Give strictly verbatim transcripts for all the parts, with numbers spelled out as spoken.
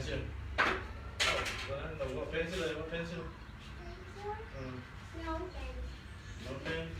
Pencil. Pencil, pencil. Hmm. No pencil. No pencil.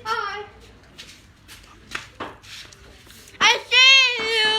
Hi. I see you.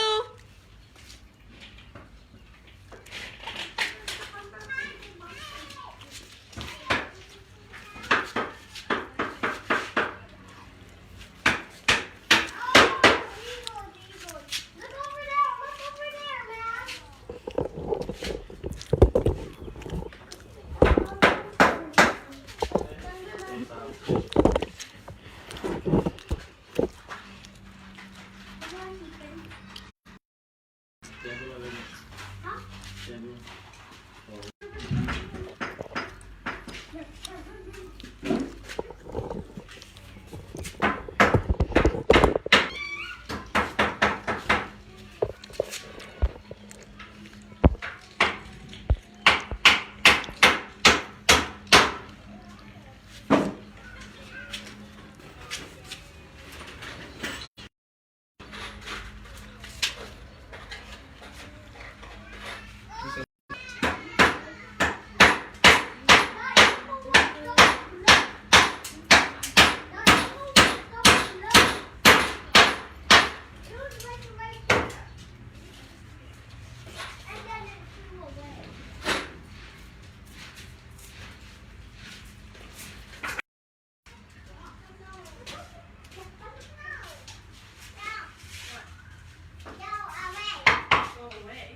Go away.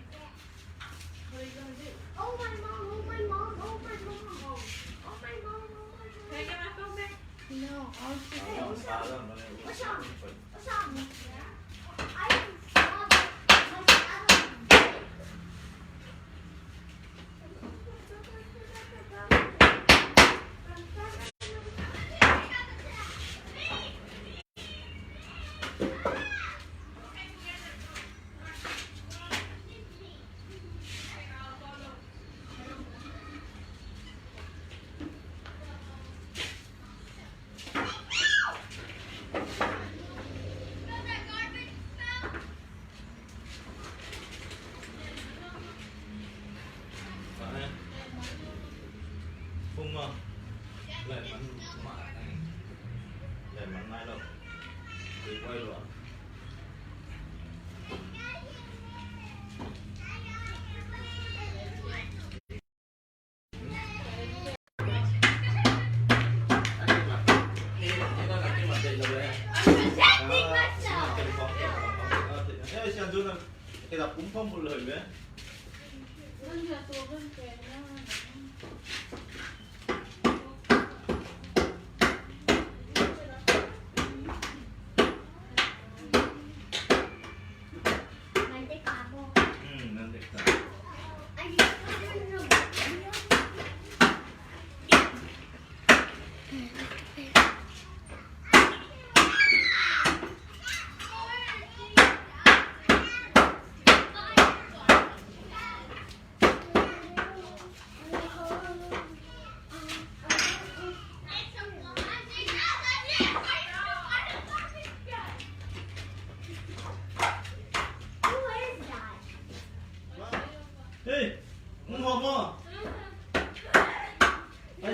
What are you gonna do? Oh, my mom, oh, my mom, oh, my mom. Oh, my mom, oh, my mom. Can I get my phone back? No, I'll just... What's wrong? What's wrong? I am...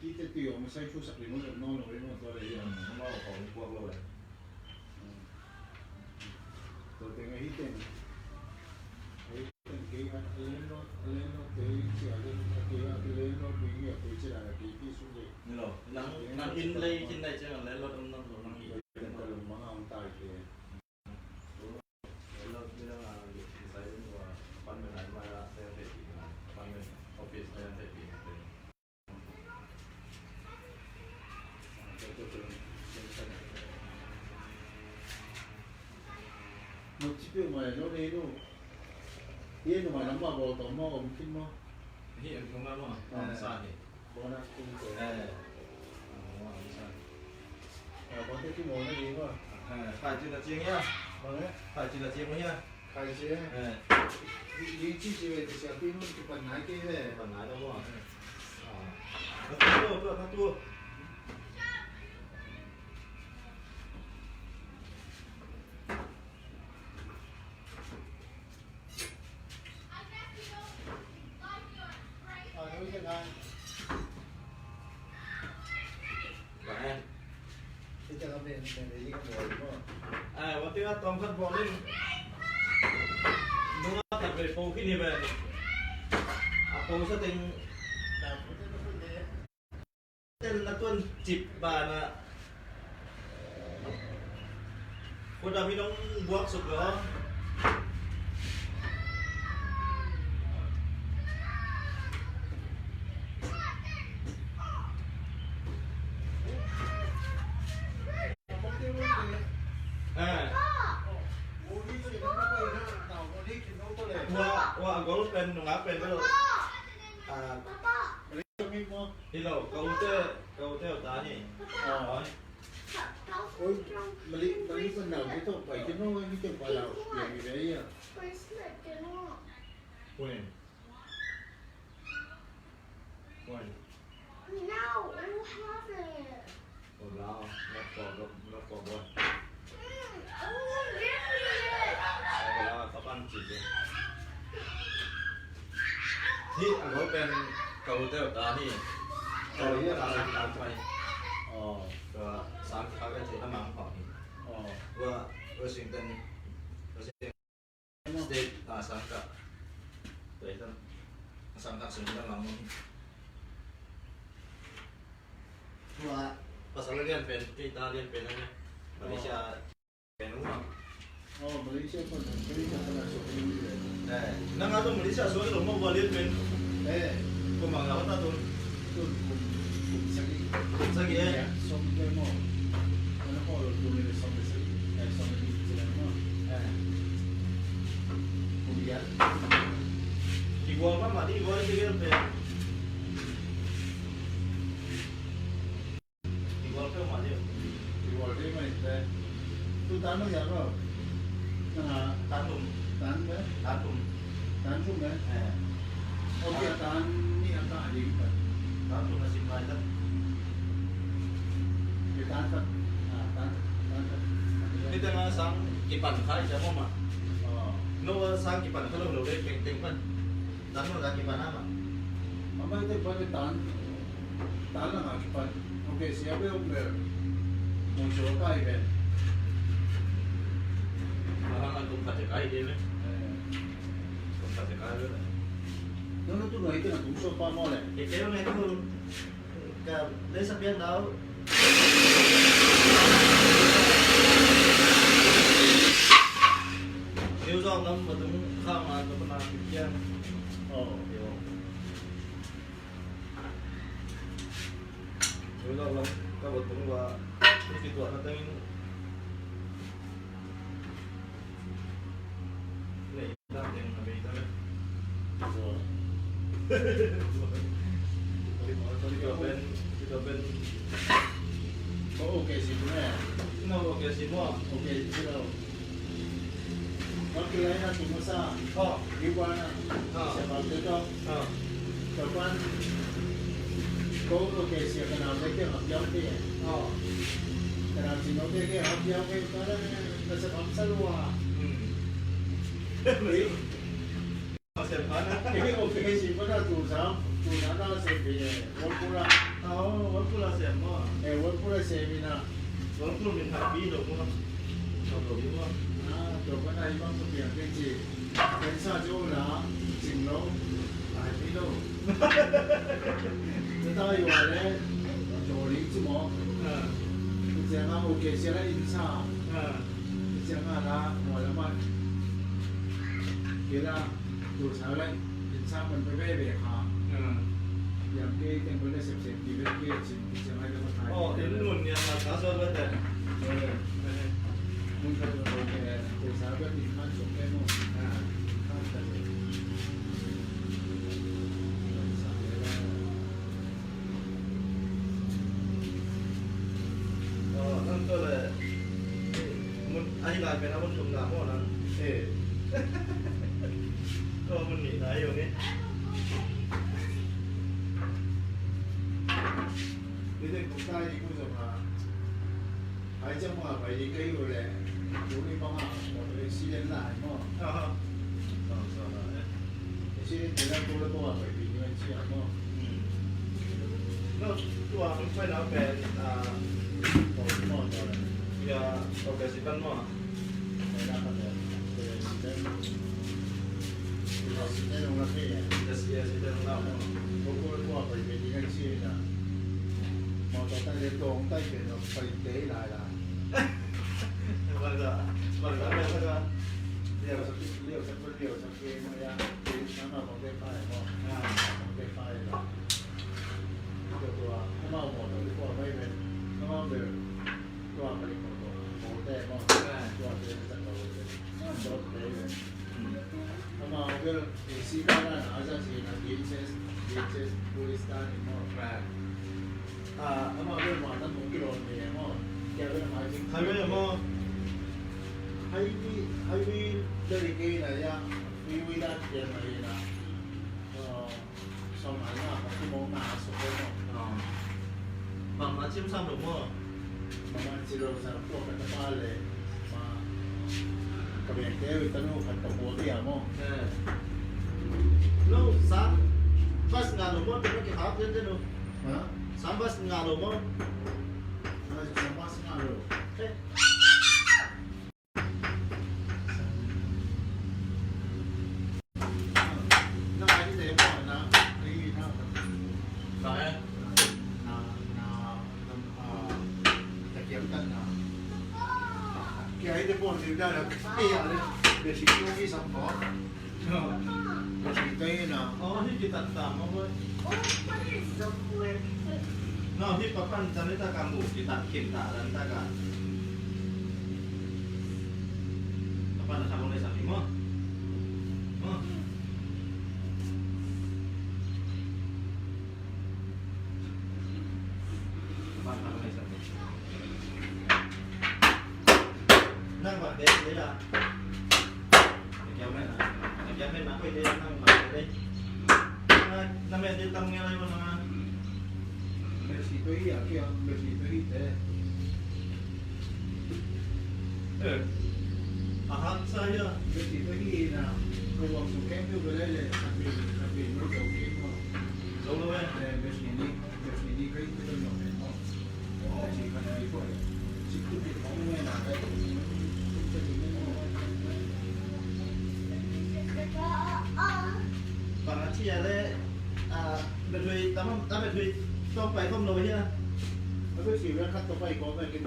Tite tui om sai thu sak rimut om nawn lo rimut tua le hi a. Mama a kong puak lo le. Tua teng ahi teng. Ahi teng kei a landlord, landlord te cia le a kei a landlord te hi a kei cia a kei ti su le. Ni lo. Nang, nang in lei kin nai cia landlord om nawn lo nang hi. Landlord mang a om tai ke. Nopci peuhmah lo nei lo. Hi numei lam mah bawl tawm maw, om khin maw? Hi, om khin maw? Om sa hi. Bonus tung ko. Eh. Om sa. Ah, bonus tung maw na hi maw? Eh, khai cin a ciang hia? Bang eh? Khai cin a ciang hia? Khai cin. Eh. Li ci ci ve ci sia pi nun ci pan nai ke ve. Pan nai lo maw? Eh. Ah. Ka tu, ka tu. Tua teng a tawm khat bawl in. Nung a tak vei po khin hi ve. A po sa teng. Tel na tuan cip banah. Khuadam hi nong buak suk lo. Eh. Ua, ua, a gol pen, nungak pen, bel. Ah. Hi lo, ka ute, ka ute uta hi. Ah. Oi. Oi, mali, mali pa nau, ito, pai kino, ito pa lau, yang ide ya. When? When? Now, we have it. Oh, now, not for, not for boy. Mm, oh, give me it. Oh, now, kapan cik ya. Hi, a gol pen ka ute uta hi. Ka ute uta hi, ka pai. Oh. Ka sang ka ka cik na mang pa hi. Oh. Wa, Washington, Washington State, ah, sang ka. Washington. Sang ka sung na mang hi. Wa, pasal lian pen, kita lian pen na. Malaysia. Pen uma. Oh, Malaysia pun, Malaysia pun ada suami ni. Eh, nang ada Malaysia suami lo mau balik pen. Eh. Kau mang apa tu? Tu kum, kum sagi. Kum sagi, eh. Ya, suami dia mau. Mana kau lo tu ni suami sagi? Eh, suami ni sila mau. Eh. Kum ya. Igual mama di igual dia pen. Igual peuhmah ding. Igual ding mah in teh. Tu tan lo hiam lo? Nang a tan thum. Tan beh? Tan thum. Tan thum beh? Eh. Ok, a tan nih a kah ding beh. Tan thum a sim lai tan. Ke tan khat. Ah, tan, tan khat. Ni teng a sang kipan kha i ciang om ah. Oh. No a sang kipan kha lo lo ding teng teng pan. Tan lo a kipan a mah. A mai teng pan tan. Tan lang a kipan. Ok, sia bel om bel. Mong sua kai bel. Malang a tum khat kai de bel. Eh. Tum khat kai bel. No, no, tu no, itu na tum sua pa mo le. Ke ke ne tu. Ka le sa pian dau. New York lam ma tum kha ma ka pa na pian. Oh. Yo. Ui, lawm, lawm, ka va tung va, i kituahna tengin. Nei, dan teng a bei ta le. Kituah pen, kituah pen. Ko okay si tu ne. No, okay si mo. Okay si lo. Bang kilai na tu masa. Oh. Iwan na. Ah. Siapa tu tu? Ah. Kapan? Ko lo ke sia kana me ke hap yau ke. Ah. Kana si no ke ke hap yau ke kana na sa hap sa lua. Hmm. Ni. Sem pana. Ni okay si pana tu sa, tu na na se pe. Wal pula. Oh, wal pula sem mo. Eh, wal pula sem ina. Wal pula min happy do mo. Do do mo. Ah, do pana i bang ko piang ke si. Cancer zo la, cing lo, ai pi lo. Zata yua le, zo ling ci mo. Ah. Zia nga okay sia la in sa. Ah. Zia nga la, mo la ma. Kila, tu sa la, in sa man pe be be ha. Ah. Yang ke teng pe le sep sep ti be ke cing. Oh, in mun niam a ka suak bete. Eh. Mun ka suak bete, ko sa bete in kan suak bete mo. Ah. Kan ka le. Oh, nang ko le. Mun, ahi lai pen a mun thum na mo nang. Eh. Ko mun nih na hi ung e. Ni te kung kai ni kung zong a. Ai ciang bang a pai ni kai lo le. Lu ni bang a, bang a accident lai mo. Aha. Bang sa lai. Accident te la kung la bang a pai ni kai ciang mo. Hmm. No, tua kung pai na pen, ah, mo, mo, mo. Ya, okay, si pan mo. Pai na kan ya. Accident. Accident ong la ke ya. Yes, yes, accident ong la mo. Kung, kung, kung a pai ni kai ciang na. Kong tai pen lo pai te lai lai. Bang za, bang za, bang za. Liau sa, liau sa, liau sa ke ma ya. Ke na ma kong te pai mo. Ah. Kong te pai la. Tua tua, ama mo tua tua mai pen. Ama pen. Tua pai mo tua. Kong te mo. Ah. Tua te sa ko te. Tua te. Amau bel, eh, sika na, a za si na, D H S, D H S, police ta ni maw. Right. Ah, amau bel ma ta mung kilom ni maw. Kia bel ma jing. Highway maw. Highway, highway dari ke na ya, freeway da kia na ya na. Ah, Sawm nga, ka kumawh nga, sawm nga. Bang mah cim sam lo maw? Bang mah cim lo sam, tua ka tapa le. Ma, ka bengte ui tanu khat ka kua bia maw? Eh. Lo sam bas nga lo maw, tanu ki hap den den lo. Ha? Sam bas nga lo maw? Ha, sam bas nga lo. Eh. No, hih kitat ta maw boy? No, hih papan ta ni ta ka mu kitat khin ta dan ta ka. Papan na sa maw, na sa maw? Maw? Papan na sa maw? Nang ba dek dek a. Nang kiam men na, nang kiam men na koi dek nang ba dek dek. Na, na men dek tam ngai lai ba na. Mercy to hi a, kiam mercy to hi te. Eh. A han sa hi a. Mercy to hi na. Ko wang su kem tu ba lai le, tapi, tapi mo to ki mo. Zo lo eh. Eh, mercy ni, mercy ni kai tu no mo. Bang a ci a le, a, bethui, tam, tam bethui, tawk pai khom lo hia. A bethui khat tawk pai khom lo hia.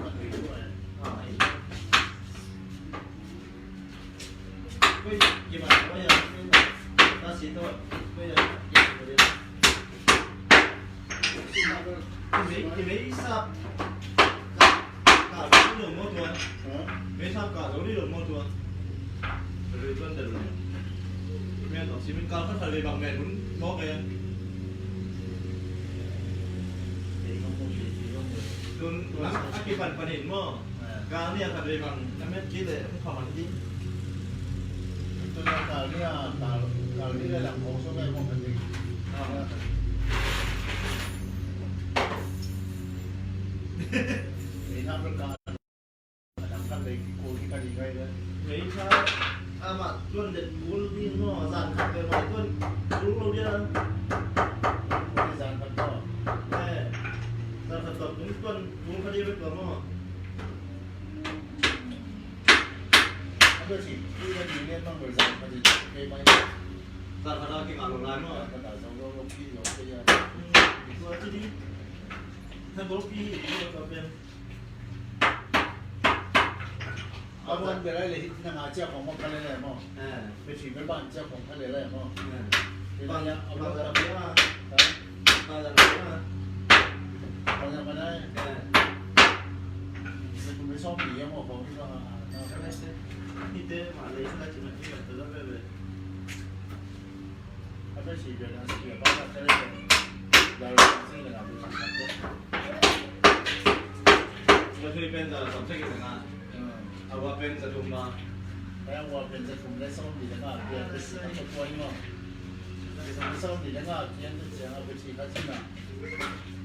Tun, a kipan panin maw? Kal ni a khat vei bang na met kik leh hong pha man ding. Tun a kal ni a, kal, kal ni leh lam hong sawk leh hong pha ding. Ah. Ei na bel kal, a dang kal leh kikul ni ka ding gai leh. Ei na, amah tuan det kul ding maw, zan khat leh mah tuan kul lo ding a. Zan khat tawh. Eh, zan khat tawh tuan kul kha ding bek tua maw. A bia si, tui ka ding lian bang bel zan khat in kei mai. Zan khat a kingah lo lai maw? Zan khat a zong lo lo pi lo pi a. Tua ci ding. Tha lo pi lo tua pen. A buan bia lai le hih nang a ciah khong maw kha le lai maw? Eh. Bia si bia ban ciah khong kha le lai maw? Eh. Bia lai a, a buan bia lai. Ha? Bang zan bang a. Bang zan bang a. Eh. Ni kum ni sawm ni a maw, bang ni sawm a. Ni te ma le sa ci na ni ka te la be be. A be si be na si be ba na te le. Da la si le na be si na te. Ba tui pen da sa te ki na. A ua pen za thum ma. A ua pen za thum le sawm li le nga, pia te si na tua ni ma. Sawm li le nga, pia te si na, pia si ka si na.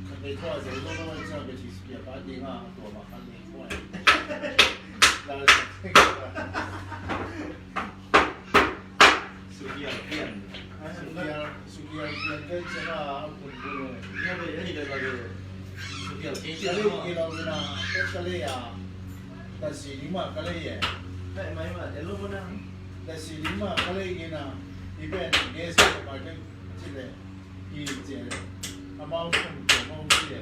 Ka te tua za lo lo sa pia si pia pa di nga, tua ma ka le tua. La sa. Sukial pian. Sukial, sukial pian kai ciang a kun kun lo. Ina be, ai da ba be. Sukial kai ciang a. Kalo kilo ina, kai kale ya. Ta si ni ma kale ye. Kai mai ma, elo mo na. Ta si ni ma kale ina. Iben, gas ka ba kai chile. I cie, amau kum cie, amau cie.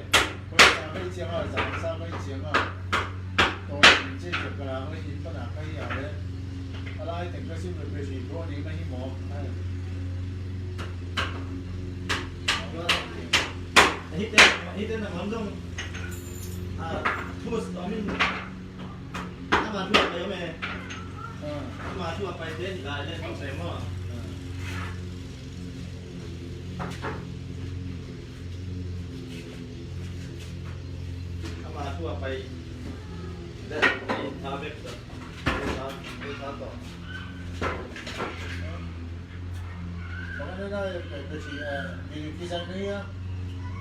Ko sa Kai ciang a, zang sa kai ciang a. Tawh in ci ciang ka lak le in pana kai a le. A lai teng ka sim le pe si bro ni ka hi mawk. Ai. Hite, hite na man zong. A, thus tawh min. Ama thu a pai om e. Ah. Ama thu a pai te hi lai le tawh pai maw. Ah. Ama thu a pai. Deh, pai tha bek tawh. Pai tha, pai tha tawh. Bang na na, pai, pai si, eh, video kizat na ia.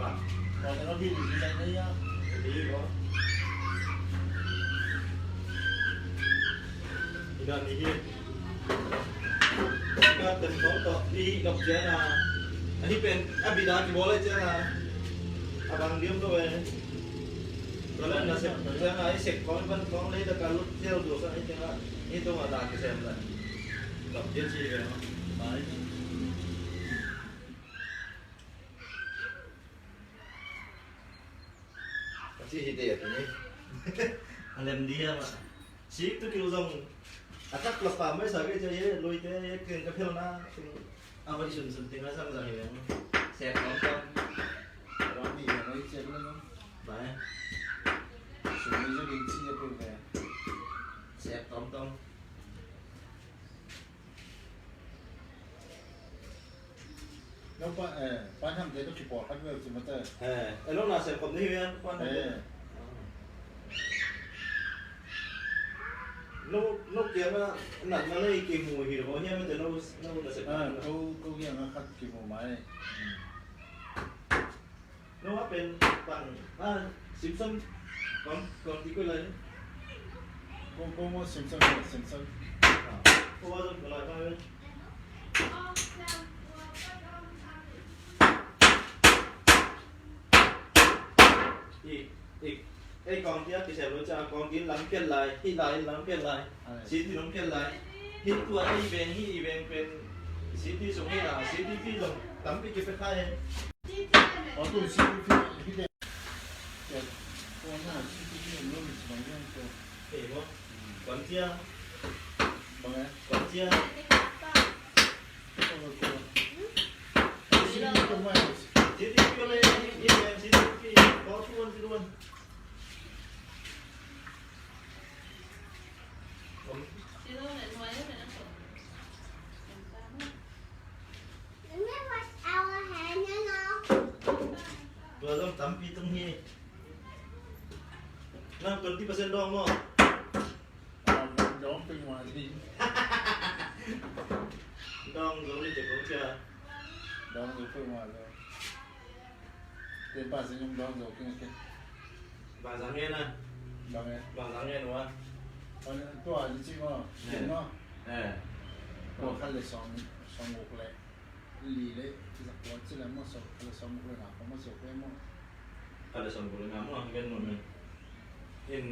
Bang. Bang na video kizat na ia. Video ko. Ina ni hi. Ka tem tawh tawh i nok ciang a. Ahi pen a bida kibawl ai ciang a. A bang diam lo e. Ka la na sep ciang a i sek kong ban kong lei da ka lut ciang du sa i ciang a. I tung a da kisem la. Nok ciang ci ve no. Bai. Ka ci hi te a tuni. A lem dia ma. Sik tu kil zong a tak lak pa mai sa kei cia ye, lui te ye, ken ka phel na, ting, a vai sun sun ting a sang zang hi leng. Sek tawm tawm. Ram ni ya mai cia leng. Bai. Sun ni zong in ci ya pe ve. Sek tawm tawm. No pa, eh, pan ham te no kipawl khat vel ci mate. Eh, eh, no na sem khom ni hi ven, pan ham te. Eh. No, no kiang a, natna nei kimu hi lo, hiam mate no, no na sem. Ah, ko, ko kiang a khat kimu mai. Hmm. No a pen pan, ah, Simpson, kong, kong ti ko lai. Ko, ko mo Simpson, Simpson. Ah, ko wa zong ko lai pa ven. I, i, ei kong tia kisem lo cia, kong tin lam pian lai, hi lai lam pian lai. Ai. City lam pian lai. Hi tua ei veng, hi i veng pen city sung hi la, city pi zong tampi kipia khai. Ko tu city pi hi de. Ko na city pi lo mi bang yang ko. Ei mo. Kuan cia. Bang eh. Kuan cia. Tua zong tampi tung hi. Nang twenty percent dawng maw? Ah, dawng peuhmah ding. Dawng zo ni te kong cia. Dawng zo peuhmah lo. Ten percent zong dawng zo keng keng. Bang zang ngen a? Bang ngen. Bang zang ngen ua? Tua ni ci maw? Tua khat le sawm, sawm guk le li le, ci zak tua ci le maw, sawm, khat le sawm guk le nga khat maw, sawm guk le maw? Khat le sawm guk le nga maw, gen maw men. In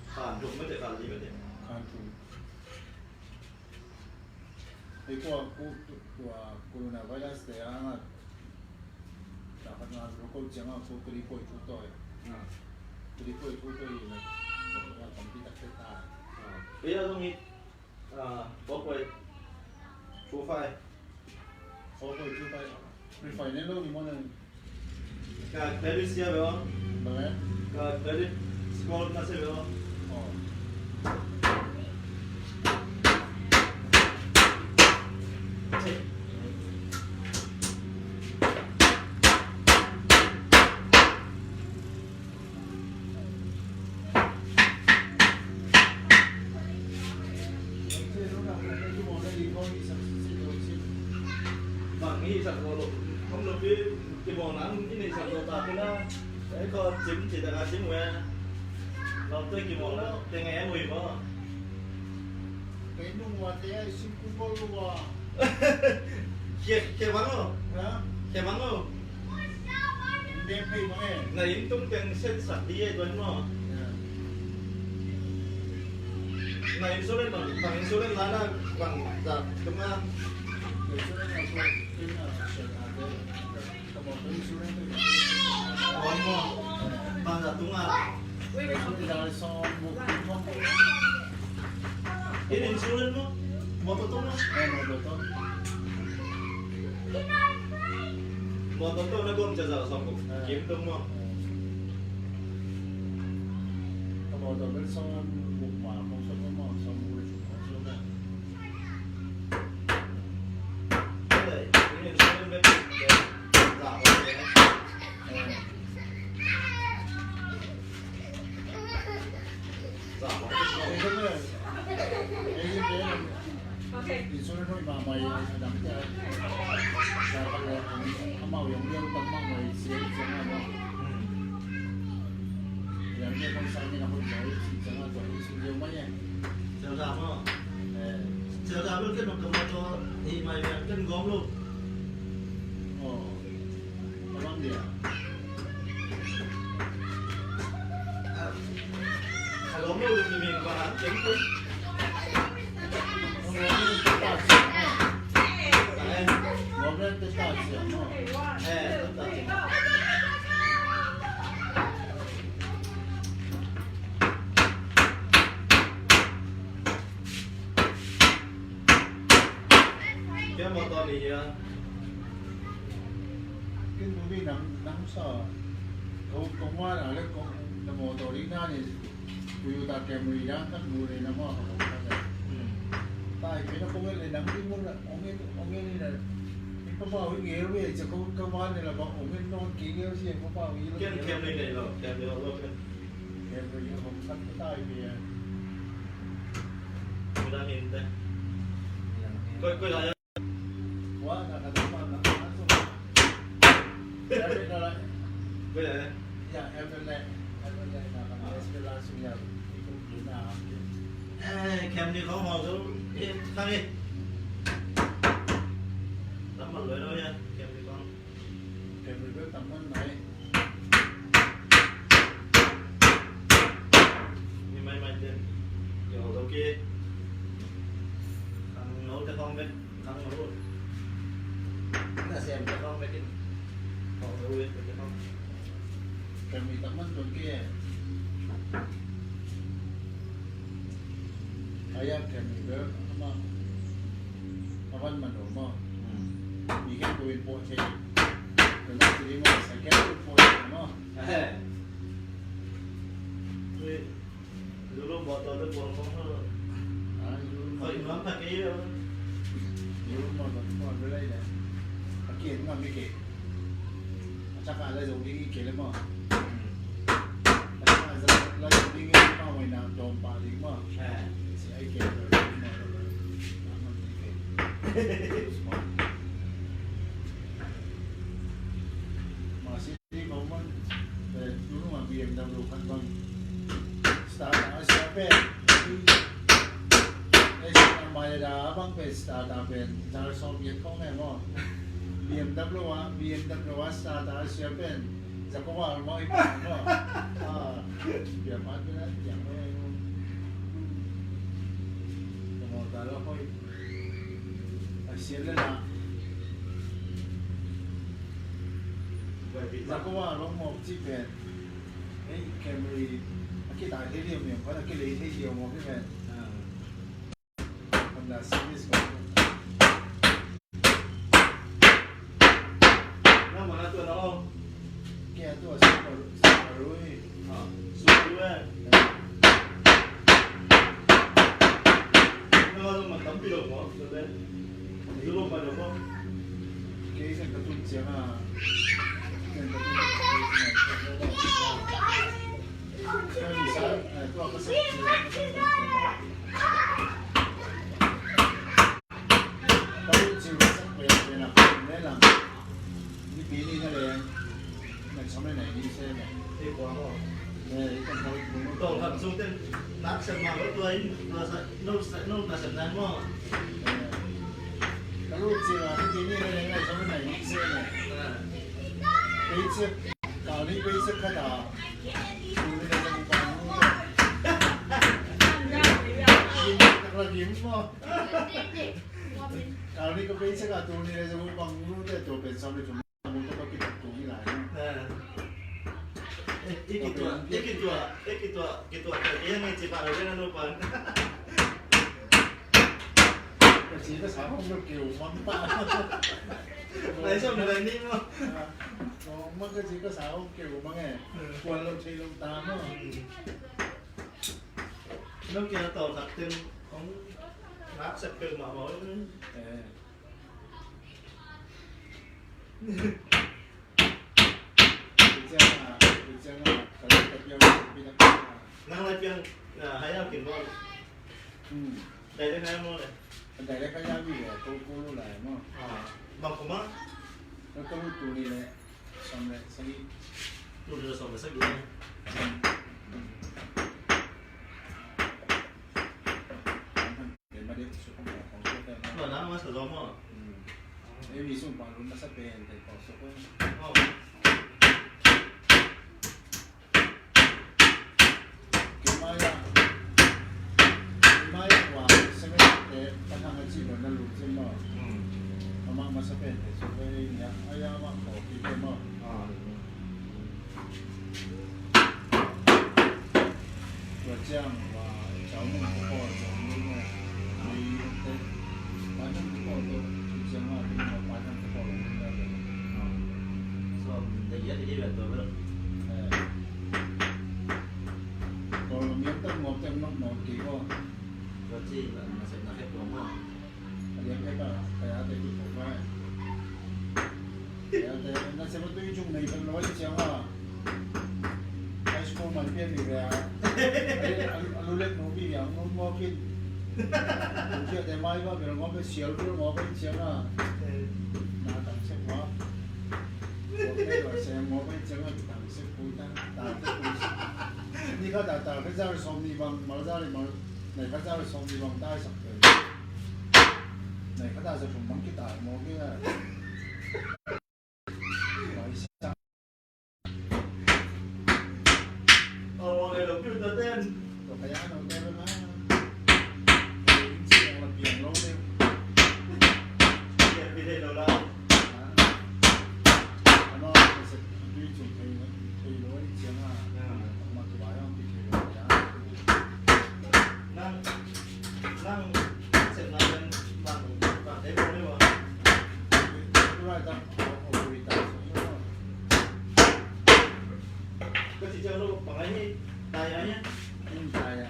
khan thum mate, khan li mate. Khan thum. Ei kua, ku, tua coronavirus te a nga, ta khat nga lo ko ciang a ko kuli koi thu toi. Kuli koi thu toi le. Nga tampi tak te ta. Ei a zong hi. Ah, four point two five. Four point two five. Refine lo ni mo na. Ka credit sia lo. Bang eh? Ka credit score na sia lo. Oh. Bang hi sak lo lo. Om lo pi, kibawl nang i nei sak lo ta pi na. Ei ko cim ci ta ka cim we. Lo te kibawl na te ngai em ui bo. Kei nung wa te ai sim ku bol wa. Khia, khia bang o. Ha? Khia bang o. Dem phei bang e. Na inn tung teng sen sak di e tuan maw. Ya. Na insurance bang, bang insurance la na bang za tung a. Insurance la tung. Insurance maw? Motor tawh maw? Eh, motor tawh. Motor tawh na gawm cia za sawm buk. Eh. Kim tung maw? Ka motor bel sawm buk ma, kong sawm maw, sawm buk le sawm maw. Sia Za maw? Eh. Sia Za bel ken bang ka motor hih mai lian ken gawm lo. Aw. Ka bang dia. Ah. Ka gawm lo, mi meng bang a ken ko. Gawm lo, ta sia maw? Eh. Gawm lo, ta sia maw? Eh, ta sia maw? Kei motor ni hia. Ken bu mi nang, nang sa. Kong, kong wa na le kong na motor ni na ni. Toyota Camry na kan mu le na ma ka kong ka. Hmm. Tai pe na kong le nang di mu na, ong en, ong en ni na. Ni pa pa wi nge wi, cia kong ka wa ne la ba ong en non ki nge wi, cia pa pa wi lo. Ken Camry ne lo, Camry lo ken. Koi, koi la ya. Koi la ya. Eh, Camry kong hong zo. Eh, kang eh. Lam man loi lo ya, Camry kong. Camry bel tam man nai. Ni mai mai ten. Yo, ok. Khang no te khong bek, khang no. Na sem te khong bek in. Khong no bek te khong. Camry tam man tuan ke. Aya Camry bel ama. Avan man lo maw. Hmm. Mi ken ko in po che. Ko na sili maw, sa ken ko po che maw. Eh. Ui. Zulu motor te ko ko. Ah, Zulu motor. Oi, nuam ta ke yo. Zulu motor ko bel ai da. A kian ngam i ke. A cak a la zo ding i ke le maw. Hmm. A cak a la zo ding i maw, oi na dom pa ding maw. Eh. Si ai ke. Masi di ko man, eh, tu ma B M W khat bang. Starter a sia pen. Eh, sia mai da bang pen starter pen. Jar som yet kong ne mo. B M W a, B M W a starter a sia pen. Jaguar mo i pa mo. Ah, bia pat pen a, bia mo. Mo ta lo hoi. A sia le la. Za ko wa long mawk ci pen. Hei, Camry a kidai thei liam liam khat a kilei thei liam mawk ci pen. Honda Civic ko. Nang mana tua na om. Kei a tua Subaru, Subaru i. Ah, Subaru eh. Nang a zong man tampi lo maw, Subaru. Zulu man lo maw. Kei zen ka tun ciang a. Zen ka tun ciang a. Ka ni sa, eh, tua ka sa. Ka lut cil ka sak pen pen a ka pen le lang. Nipi ni na leng. Nang sawm le nai ni se ne. Ei kua maw. Eh, ei kan kua maw. Tawlkhat sung ten nak sem mah lo tua in, tua sa, no sa, no na sem nai maw. Eh. Ka lut cil a nipi ni na leng nang sawm le nai ni se ne. Eh. Paycheck, ka ni paycheck khat a. Tul ni na sem ka ni. Kim tak la kim maw. Kali ka paycheck a tuni le zong bang lu te tua pen sawm le thum mu te ka kitak tung hi lai. Eh. Eh, i kituah, i kituah, i kituah, kituah, kituah, eh, ngai ci pa lo ding a nu pan. Ka ci ka sa hong lo keu mang pa. Lai sawm le lai nih maw. Ah, oh, mang ka ci ka sa hong keu mang e. Hmm. Kuan lo thei lo ta maw. Hmm. Nong kia tawlkhat ten hong ngak sek peuhmah maw. Eh. Nang lai piang, ah, hai au kin maw. Hmm. Dai le hai au maw le. Dai le hai au mi le, ko ko lo lai maw. Ah, bang ko maw. Ko ko lo tu ni le. Sawm le sagih. Tul le sawm le sagih. Tua nang masa zaw maw. Ei mi sung pang lum masa pen pen pawh suk. Keimah ia, keimah ia kua seven te ka thang a ci lo na lu cin maw. Amah masa pen te suk ve ni a, a ia mah kawpi te maw. Tua ciang ua, Cau Mung te pawl, Cau Mung te, Pai Mung te pawl, tua ciang a, Pai Mung te pawl. So, the year they give it to. Eh. Kawlgam mial tam ngawp tem nawk nawk kik aw. Tua ci, na sep na khep tua maw. A lian khep a, kaya te kik khop lai. Kaya te, na sep a tui cung nei khat lo a ciang a. High school man pian ni ve a. A lu lek nu pi liang nu ngawp in. Nu pi a te mai ba bel ngawp in, sial bel ngawp in ciang a. Na tang sep ngawp. Ngawp in la sep ngawp in ciang a, tang sep pui ta, tang sep pui. Ni khat a tal khat za sawm nih bang, mal za le mal, nai khat za sawm nih bang tai sak te. Nai khat a za thum bang kitai maw kei a. Mai sa. Aw, le lo piu ta ten. Lo kaya lo te ba ma. Ing ci ang la piang lo te. Piang pi te lo la. Ha? Ano, kasi pi cung thei lo, thei lo ni ciang a. Ya. Ma tu ba yang pi thei lo ya. Nang, nang, sen na ten, nang, nang te lo ni wa. Tu la ta. Ka ci ciang lo bang ai hi, tai ai a. Ai tai a.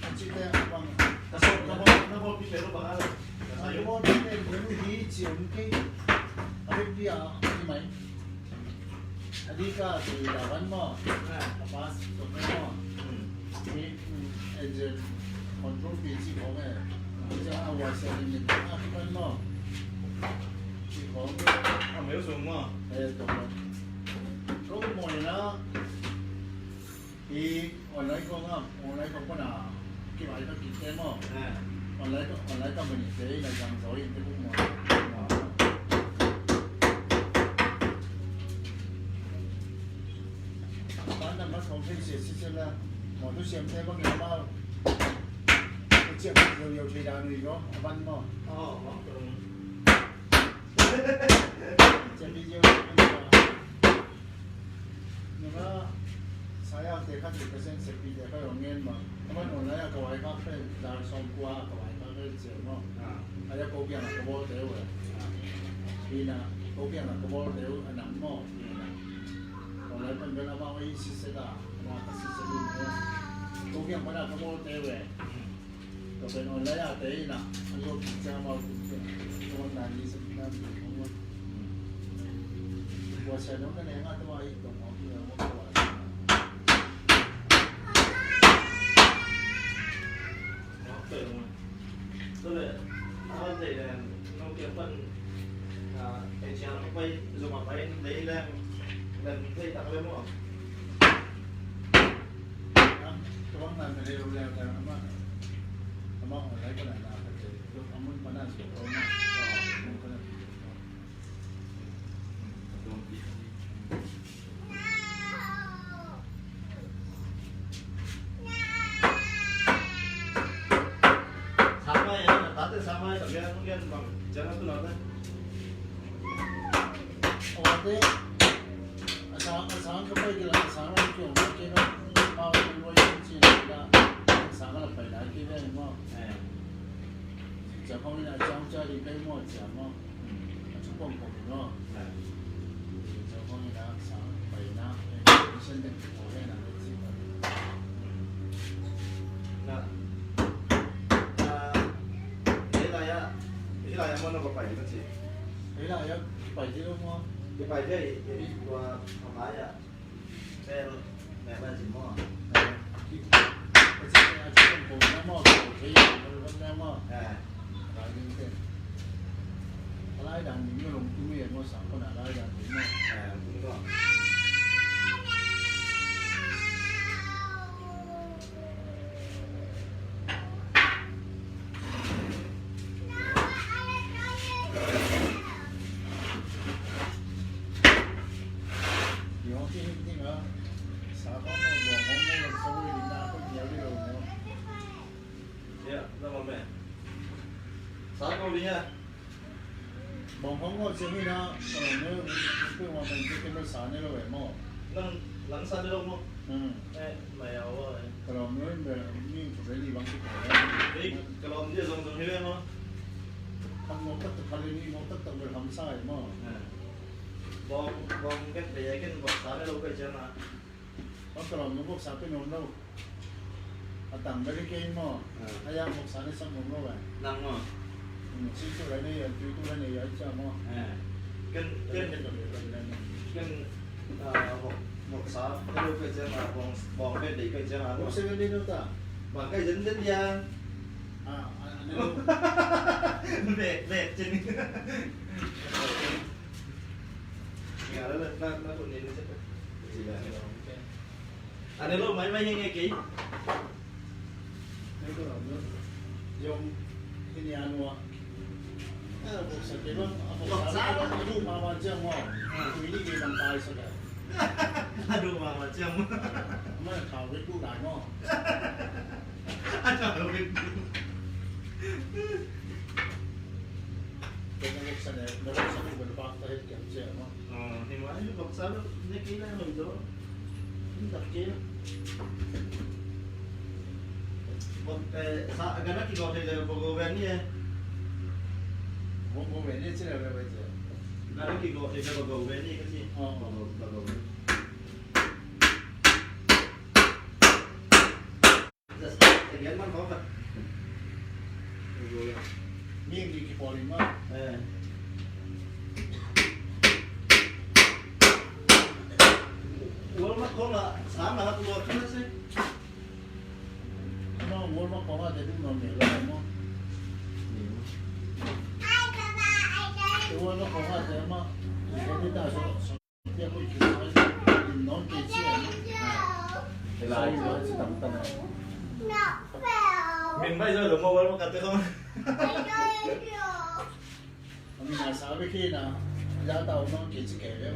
Ka ci te bang. Ka sawm na bawl, na bawl pi pe lo bang a lo. Ka bawl pi pe lo hi ci om kei. A pi pi a, pi mai. A di ka ti da van maw. A pass to maw. Hi, engine control pi ci khong e. Ci a wa sia ni ni a ki pan maw. Ci khong. A meu sung maw. E to. Ko mo na. Hi online khong a, online khong pana. Ki vai ka ki te maw. Online ka, online company te na jang zo in te ko mo. Ban dang khat khawng thei sia sia sia la. Mawtaw siamte bang in amau. Ciam liau liau thei dan uh hi ko, a ban maw. Ciam liau liau thei dan. Nunga, saya te khat ni ka sen sepi te ka yong ngen maw. A ban online a ka vai ka fel, dar sawm kua a ka vai ka fel ciam maw. A ya ko piang a ka bawl te uh e. Ina, ko piang a ka bawl te uh a nam maw. Online pan bel amau i siset a, amau ka siset in a. Ko kiang pan a ka bawl te ve. Ko pen online a te in a, a luak ciang amau tu ciang. Ko na ni sep na tu ko. Ko sia no na ne nga tu a i tu ko ki a ko wa. Tua leh, a, thei leng, no kiang pan, a, ei ciang pai, zong a pai, lei leng, leng thei tak leh maw. Tua bang na lei lo leng, amah, amah online pan a na ka thei, tua a mun pan a zong lo na. Mai tak lian, lian bang, jangan tu nak. Awte, a sang, a sang ka pai kila, a sang lam kiong ka kila, mau ka lua yung chin kila, a sang ka la pai la kila mo. Eh. Cia kong ina ciang cia di kai mo cia mo. Hmm. A cu kong kong mo. Eh. Cia kong ina sang pai na, eh, mission den ko he na, eh, ci ba. Hmm. Na, ah, hih lai-ah, hih lai-ah maw na va pai ding a ci? Hih lai-ah kipai ding lo maw? Kipai thei, eh, tua a lai-ah. Bel, bel, bel ci maw? Eh, ki, ki, ki, ki, ki, maw, ki, ki, ki, maw. Eh. Lai ding te. Lai dan ding maw, long tu maw, sang ko na lai dan ding maw. Eh, ding ko. Bawng hong ngawh ciang hi na, ka lawm ne, peuh hua man ciang ken sa ne lo eh maw. Nang, nang sa ne lo maw? Hmm. Eh, mai au ah, eh. Ka lawm ne, mi tuk le li bang tuk le. Eh, ka lawm dia zong zong hi ve maw. Kan ngawh tak tak, kan le ni ngawh tak tak bel ham sa eh maw. Eh. Bawng, bawng ken le ken bawng sa ne lo kai ciang ah. Bang ka lawm ne bawng sa pen om lo. A tang bel hi kei maw? Ah. A yang voksa ne sam lo maw? Nang maw? Hmm, si tu la nei, a tui tu la nei, a cia maw? Eh. Ken, ken, ken, ah, vok, voksa, hello, kai ciang a, bawng, bawng bel dei kai ciang a. Voksa bel dei lo ta. Bang kai zen zen dia. Ah, ah, ah, no. Bek, bek, cin. Nga la, la, la, la, kun ni, ni, cin. Cin la. Ane lo mai mai henge kei. Yong ini anua. Boksa kei bang, boksa bang, adu mama ciang mo. Ini kei bang pai sa ka. Adu mama ciang mo. Mana kau itu dah mo. Ada lo itu. Kena boksa ni, boksa ni berdepan tahi kiam ciang mo. Aa, hi mah, hi boksa ne kei lai hoi zaw. Hi tak kei. Bok, eh, sa, gana kigawh thei le bok go ven ni eh. Bok go ven ni ci le ven ven ci. Gana kigawh thei le bok go ven ni ka ci. Aa. Bok go, bok go ven. Mi, mi kipawl in mah. Eh. Walmart khawng ah sang ah tua khin a si. Ama Walmart khawng ah te dum nuam mel lo maw. Walmart khawng ah te ama. Te ta so. Min bai zoi lo mobile ma kate khong. Min a sa be khi na. Ya tau no ki chi ke le.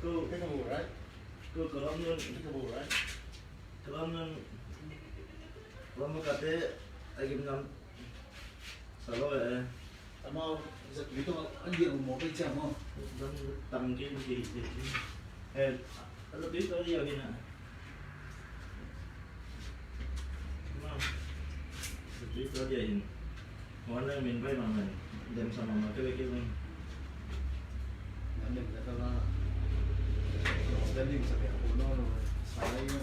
Ko, ko, right? Ko, ko lam nun. Ko, right? Ko lam nun. Lam ma kate, a gim nam. Sa lo eh. Amau zatui tawh an lian uh mawk ei ciang maw? Tang kei, kei, kei. Eh, a zatui tawh lian hi na. Amau zatui tawh lian hi. Huan leng min pai mahmah. Dem sa mahmah kei, kei leng. Nan dem sa kei la. Nan dem sa kei la. Sa lai na.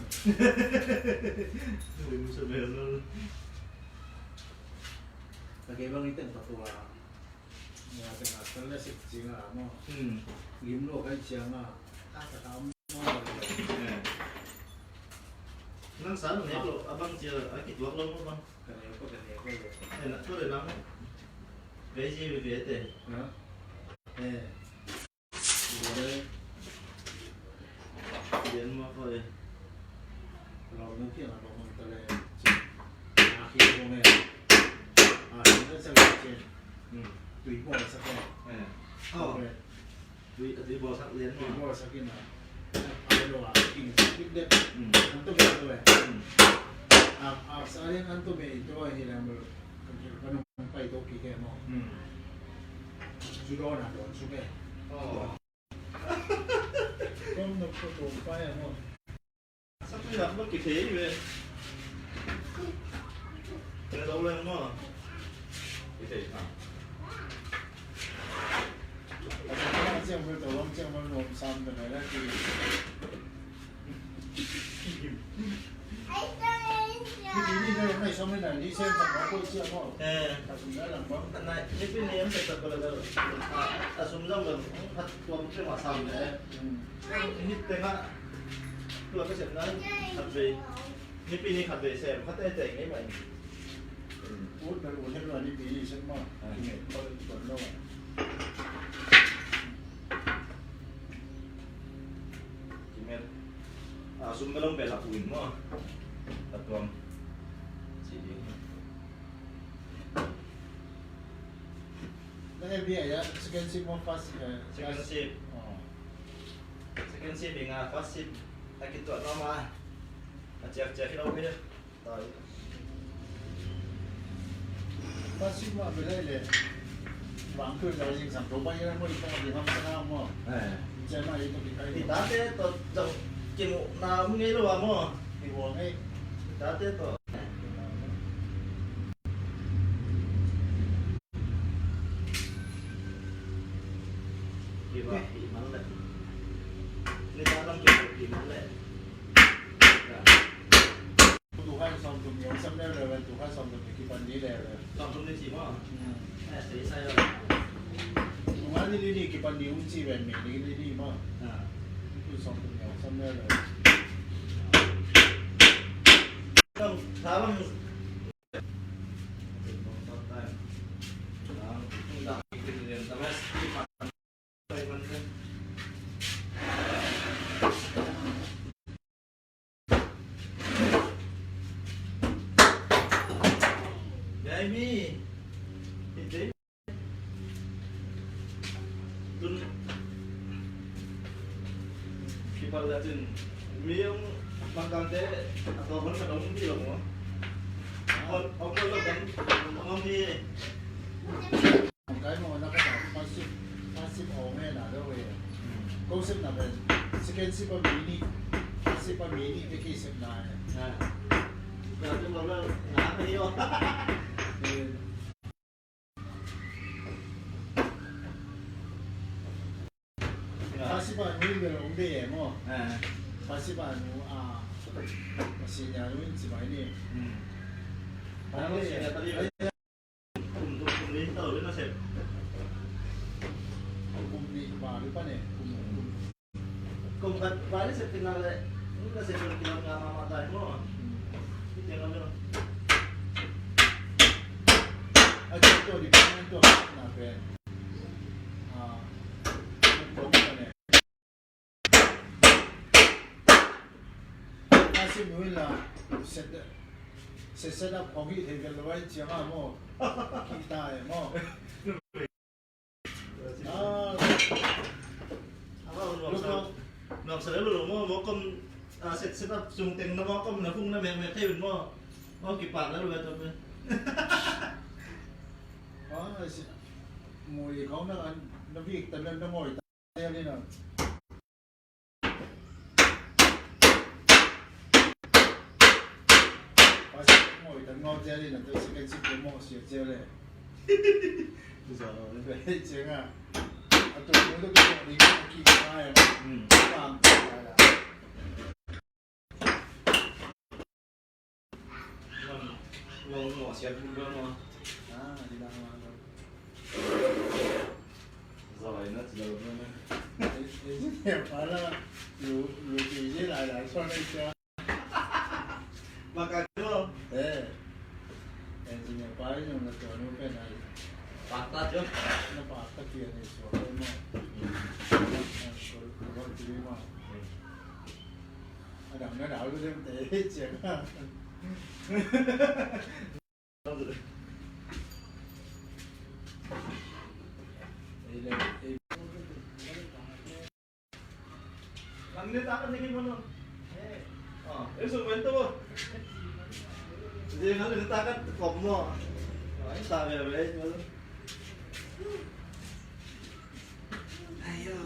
Dem sa kei la. Ka kei bang i teng ka tua. Nga teng a kan la sik cing a maw. Hmm. Gim lo kai ciang a. Ka ka tam maw. Eh. Nang sa nang nek lo, a bang cia a kituak lo maw bang. Ka nek ko, ka nek ko. Eh, na tu le nang. Kai ci bi bi te. Na. Eh. Lian ma ko e. Lo mu kiang a lo mang ta le. A khi ko me. A khi na sa le chen. Hmm. Tui bawlsak e. Eh. Oh. Tui, tui bawlsak lian ma. Tui bawlsak in a. A Tua, king sa kit dek. Mm. Ang tu bek tu eh. Mm. Ak, ak sa rin ang tu bek itu eh, hilang bel. Ang kira pa nung pa itu kike mo. Mm. Sudo na doon, suke. Oh. Kung nagtutumpay, ano? Sa pinak mo, kikay, eh. Kaya daw lang mo. Kikay, ha? At saka, siyempre, tolong, siyempre, nung saan na nila, di- Ni pini na yung may sa mga nalisen sa mga kutsi ako. Eh. Kasi na lang ba? Na, ni pini yung sa pagkakala. Ah, asum lang ba? At tuwag siya masam na eh. Hmm. Hit tengah. Tuwag ka siya na. At bay. Ni pini kat bay sem. Kat ay tengah may. Ut na ut na ni pini sem mo. Ah. Ini, pag-, pag-, no. Kimet. Ah, sum ka lang bel a puin mo. Tatuam. Sige. Na F B I ah, second shift mo first, eh, second shift. Oh. Second shift nga first shift. Aki tu nama. Aciak-ciak kita udah. Pasik ma bela le. Bang tu dah sing sang doba ya mo ito di ham sana mo. Eh. Cema ito di kai. Di tate to jong kimu na ngai lo mo. Di wong eh. Di tate to. Di ba? Di man le. Ni ta lam kimu di man le. Tuhan sawm tum ni hong sem leuleu, Tuhan sawm tum ni kipan ni leuleu. Sawm tum ni ci maw? Hmm. Eh, sei sai lo. Tuhan ni ni kipan ni hong ci ven mi ni ni ni maw? Ah. Tu sawm tum ni hong sem leuleu. Sawm, sawm. Kipal datin. Mi yung magkante, atau pun kadang di lo mo. Om, om lo kan, om di. Kai mo na ka ta, pasip, pasip o me na do we. Ko sip na ben. Second sip a mini. Pasip a mini, peki sip na. Ah. Dati mo na, na kayo. Eh. Pasip a mini bel ong de mo. Ah. Pasip a nu a. Masih nyaru in si mai ni. Hmm. Ano siya? Kum, kum, kum ni, tau ni nasep. Kum ni, ba, ni pa ni. Kum, kum. Kum kat, ba, ni sep tinggal le. Ni nasep tinggal nga mama tai mo. Ni tinggal le. Aja tu di pa ni tu na pe. Ah, kum, kum ni. Asim nuin la set set set up khong hi thei vel lo ai ciang a maw. Kita e maw. Ah. Nuam sa lo lo maw, maw kom, ah, set set up sung teng na maw kom na phung na mek mek thei un maw. Maw kipak na lo ai to pe. Ah, si, mui khong na an, na vik ta na na mui ta. Ngawh, ngawh siat bul bel maw. Ah, di dah ngawh bel. Zawh ai na ci lo bel na. Eh, eh, ci ne pa la, lu, lu ci ci lai lai suan ai cia. Maka lo. Eh. Engineer pa i nung na tua nu pen ai. Paktat jo. Na paktat pian ai suan ai maw. Na suan, suan ci maw. Adang na dau lu dem te ciang a. Ni takat ni kimano. Ah, eso bento bo. Dia ngali ni takat komo. Ah, ini tabe be. Ayo.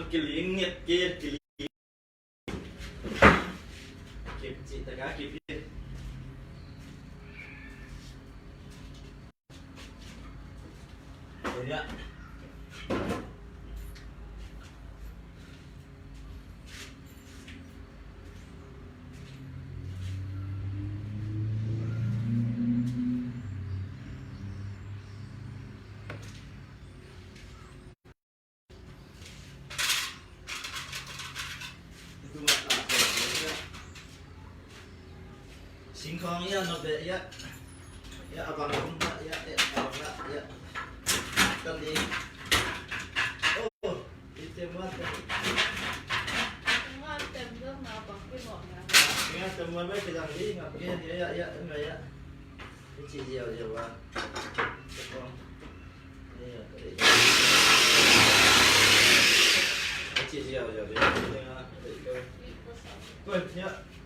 Kiling nget ke, kiling. Kip cih tak a kip hi. Singkong ia, no be ia. Ia, abang kum ia, ia, abang ia. Kan di. Oh, item wan kan. Item wan be kidang di, ngap ke, ia, ia, ia, ia. Ici ziau ziau wan.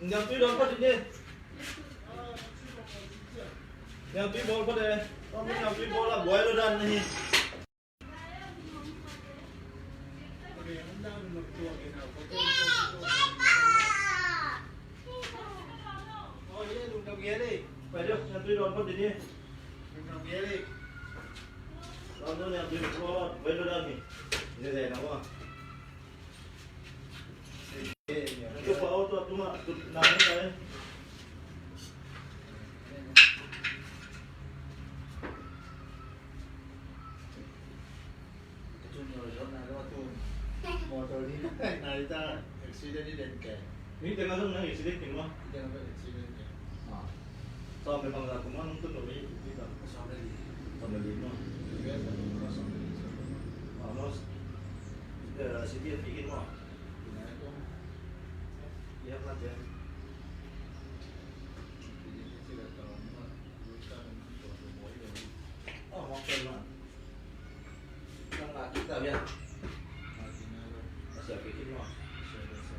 Niangtui dawn phot dih ni. Niangtui bawl phot e. Om niangtui bawl a buai lo dan na hi. Pai dih, niangtui dawn phot dih ni. Dawn dih, niangtui bawl a buai lo dan hi. Zezai na ua. Motor ni nai ta accident ni den ke. Ni tengah tu nai accident kin ma. Ni tengah tu accident ke. Ah. Sawm le bangzah kum a nong tun lo hi, i tui ta? Sawm le li. Sawm le li maw? U S a tun lo sawm le li, sawm le li. Ah, maw, eh, C P F pi khin maw? Tuna e tun. Biak na te. Pi khin khin si le ta maw. Lu ta maw, tua tua maw i le. Oh, maw, tua maw. Nang ngah kik ta bia. Ngah kik na lo. A sia kik kik maw. Sia, sia, sia.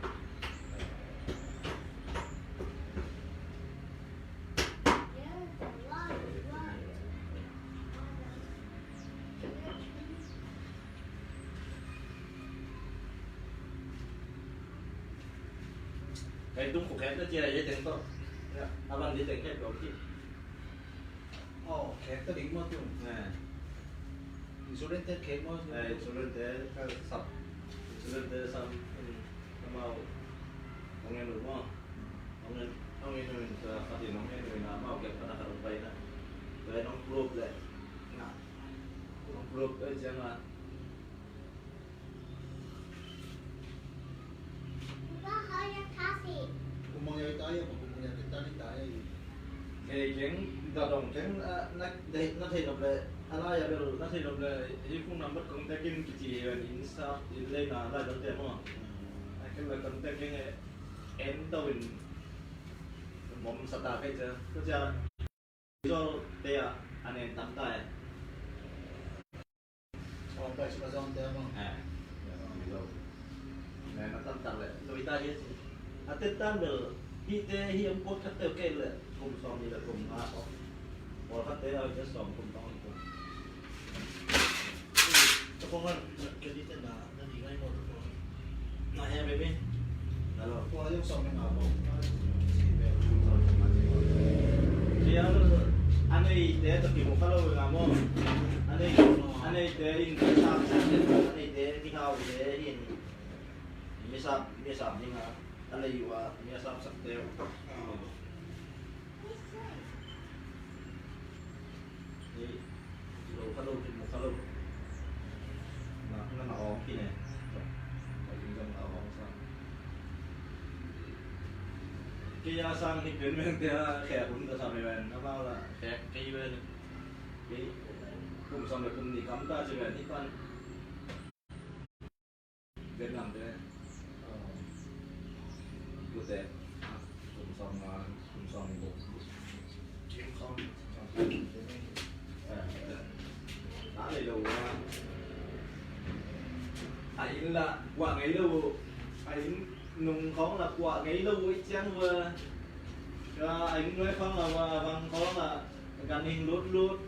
Kei tung ko khek na cia ye teng to. Ya, a ban di teng khek ko ki. Oh, khek ta ding mo tung. Eh. Insurance te khek mo. Eh, insurance te ka sap. Insurance te sap. Hmm. Ka mau. Ong en mo. Ong en, ong en mo ka khat in ong en mo na mau khek ka na ka ong pai na. Tua en ong proof le. Na. Ong proof le cia na. Kei keng, da dong keng, ah, na, na thei nop le, a lai a bel, na thei nop le, hi phone number contact in kici hi ven, in sa, in lei na, lai dong te mo. A keng le contact keng e, en dong in, mom sa ta kei cia, ko cia. Result te ah a nen tam ta e. Sawm pai suk a zong te mah. Eh. Result. Nen a tam tak le. Lui ta hi a ci. A tet tan bel hih te hih hong kuat khat te kei le kum sawm nih le kum nga. Pawl khat te a hih te sawm kum tawng hi kum. Ka pawng an, ka di te na, na di ngai mawk ka pawng. Na he, baby. Na lo. Kua yung sawm nga pawng. Sia, a neite tawh kimu kha lo nga maw. A nei, a neite in mi sap sak te, a neite mi hau te in. Mi sap, mi sap ding a, a lei uh a, mi a sap sak te uh. Ei, lo kha lo, kimu kha lo. Na, na, na awng kine. Ka ing zong na awng sa. Kei a sang hi pen meng te a khek hun ta sa me ven, na mau la khek kei ven. Kei kum sawm le kum nih kam ta ci ven, hi pan. Vietnam te. Kute. Kum sawm nga, kum sawm nih. Kum sawm. Eh, eh. Na nei lo na. A inn la kuah ngei lo. A inn nung khawng la kuah ngei lo i ciang ua. Ka a inn nuai khawng la ua, a bang khawng la ganhing lutlut.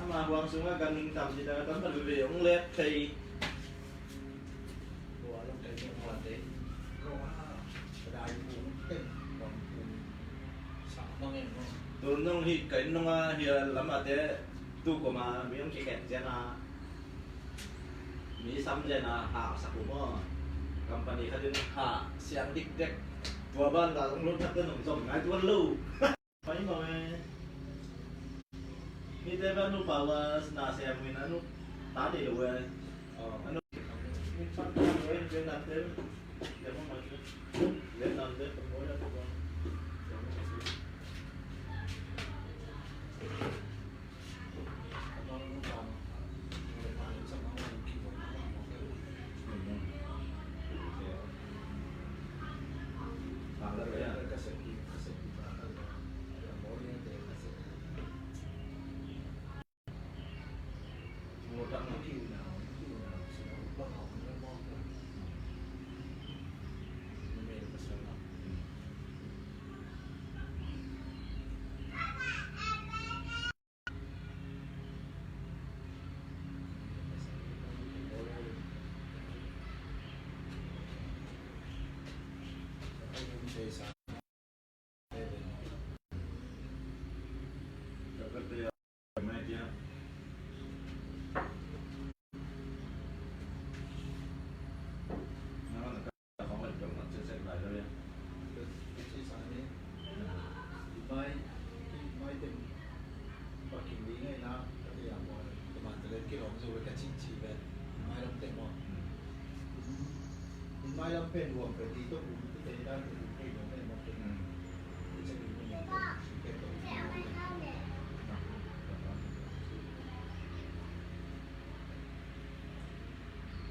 Ama huang sungah ganhing tam ci ta, tam ta veve hong let thei. Tun nong hi, ka inn nong a hi a lam a te tu koma mi hong kikhen cian a. Mi sam cian a hah sak uh maw. Company khat in hah siang dikdek. Tua ban la hong lut khat te nong zom ngai tuan lo. Pai mawk e. Hihte bel nupa uh a na sem uh in a nu ta dei lo e. A nu, Vietnam te, Vietnam te.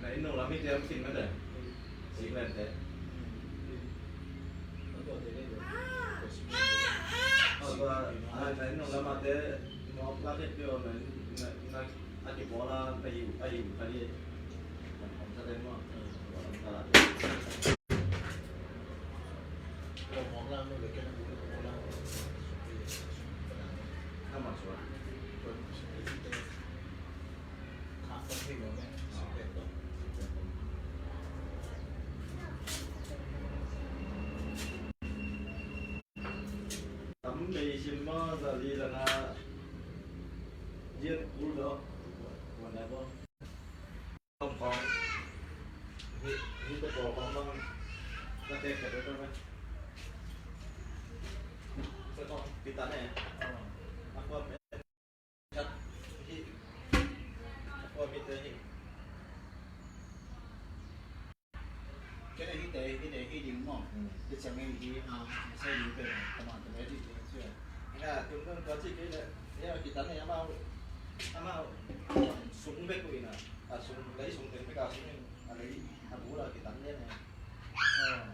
Na inn nung lam hi te om khin mate. Sik len te. Tua, na inn nung lam a te mawk la khet pio na, na, na, a kipawl a, na hiu, a hiu kha hi. Om sa den maw. Om sa la. Ka ma sua. Ka ma sua. Ka ma sua. Ka ma sua. Mei sim ma za li la na. Jian kul do. Wan na bo. Kong kong. Hi, hi te kong kong bang. Ka te ka te ka. Te kong kita ne. Aku ap. Hi. Aku ap te hi. Kei hi te, hi te, hi ding maw. Hmm. Kei ciang hi, hi, ah, sai ding pen, tama, tama, hi te, hi te. Ina, tun tun tua ci kei le. Ya, kita ne, amau, amau, sung bek ko ina. A sung, lai sung teng bek a sung in. A lai, a bu la kita ne ne. Ah.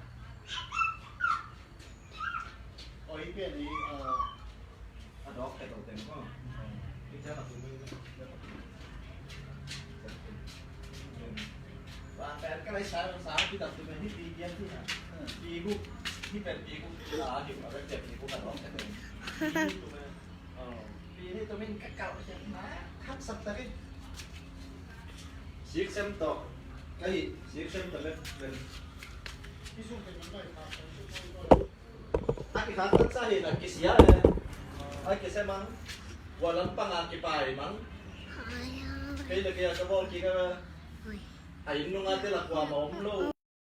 Oh, hi pen hi, ah. A dawk khat lo teng maw. Hi ciang a tum in. Van pen ka lai sa, sa ki dam tum in hi pi kiam ti na. Pi guk, hi pen pi guk. A hi a pen pi guk a dawk khat lo. Pi tum in. Oh, pi hi tum in ka kau ciang na. Kham sak ta ri. Sik sem to. Ka hi, sik sem to le, le. Hi sung te man bai ka. A kikhaktansa hi na kisia le. A kisia mang. Kua lampang a kipai mang. Kei le kei a ka bawl kik a. A inn nung a te la kuamah om lo.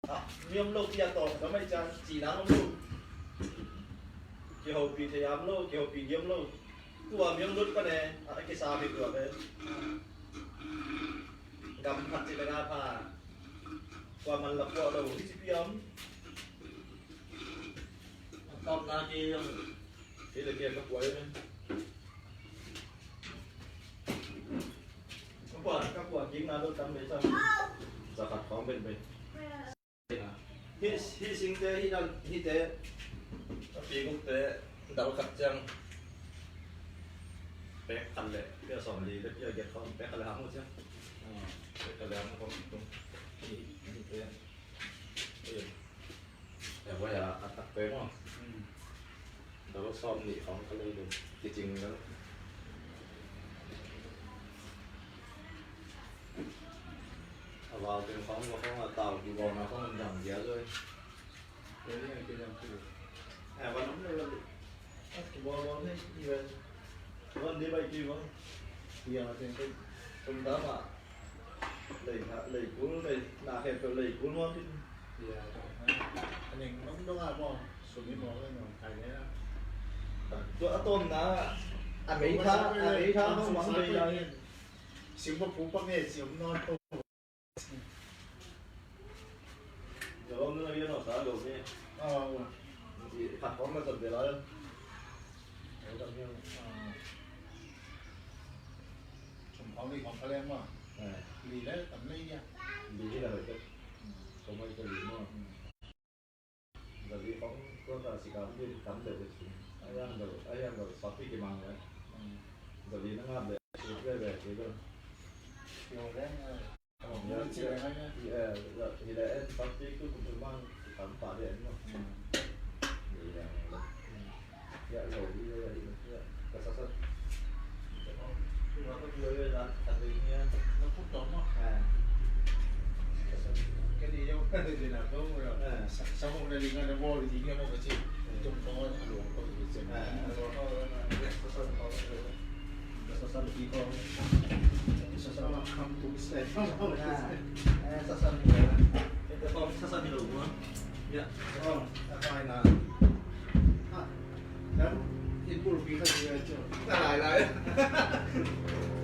A, mi om lo pi a tawng ka mai ciang cina om lo. Kihopih thei a om lo, kihopih ding om lo. Tua mi om lut pan e. A kisa hi tua pen. Gam khat ci le nga pha. Kuaman la puah lo hi ci piam. Tawpna kei zong kei le kei ka puai. Ka puah, ka puah kikna lo tam le tam. Za khat khawng benben. Hi, hi singte, hi dan, hite. Ka pi gukte dal khat ciang. Pek khat le pia sawm li le pia giat khawng pek khat le ham uh ciang. Pek khat le ham uh khawng tung. Hi, hite. Ui. E, voi a, a tak pe maw. Hmm. Dal sawm nih khawng ka lei ding. Kicing dal. A val teng khawng, khawng a tau kibawlna khawng dang dia zoi. Kei ni a kei dang kul. E, van om lei. A kibawl bawl ni i ve. Van ni bai kibang. Ia, teng kum, kum dam ah. Lei, lei kul, lei, na khe peuh lei kul nuam in. Ia, a neng nong dong ah maw, sum in maw, nong kai ne ah. Tua a tawmna, a meitha, a meitha hong mang bei lai. Sim pa pu pak ne, sim non to. Jalom na, ia no sa lo ne. Ah, ah. Khat khawng na zat ve lai. Ai, tam hiang. Ah. Sum khawng li khawng ka leng maw. Eh. Li le tam le ia. Li hi la hoih tek. Hmm. Khawng mai ka li maw. Hmm. Za li khawng tua ta si kam li tam le te sum. Ai ang dal, ai ang dal sapi ki mang le. Hmm. Za li na ngap le. Sum le le ke dal. Yo le. Tua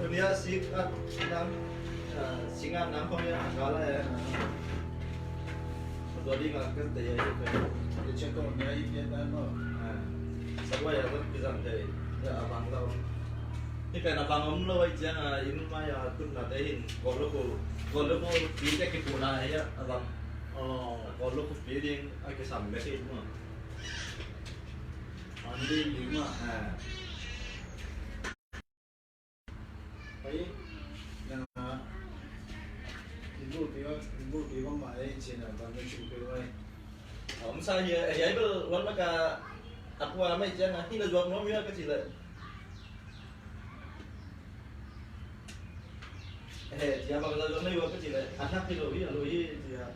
ni a sik a nam, a, sing a nam khawng hi a kal a e. Tua ding a kan tei a hi pen. Tua ciang tawh ni a hi pian dan maw. A, sa tua a zat kizang thei. A bang lo. Hi pen a bang om lo a hi ciang a inn mai a tunna te hin. Kawlluku, kawlluku pi te kipuhna hi a bang. Aw. Kawlluku pi ding a kisam bek hi maw. An ding ding maw. A. Ai, na, in bulpi bang, in bulpi bang mah ei cin a, bang kan cin peuh ai. A om sa hi a, ei, ei bel wan maka a kua mai ciang a, hi na zuak nuam hi a ka ci leh. He, ci a bang zah zuak na hi a ka ci leh, a thak hi lo hi, a lo hi, ci a.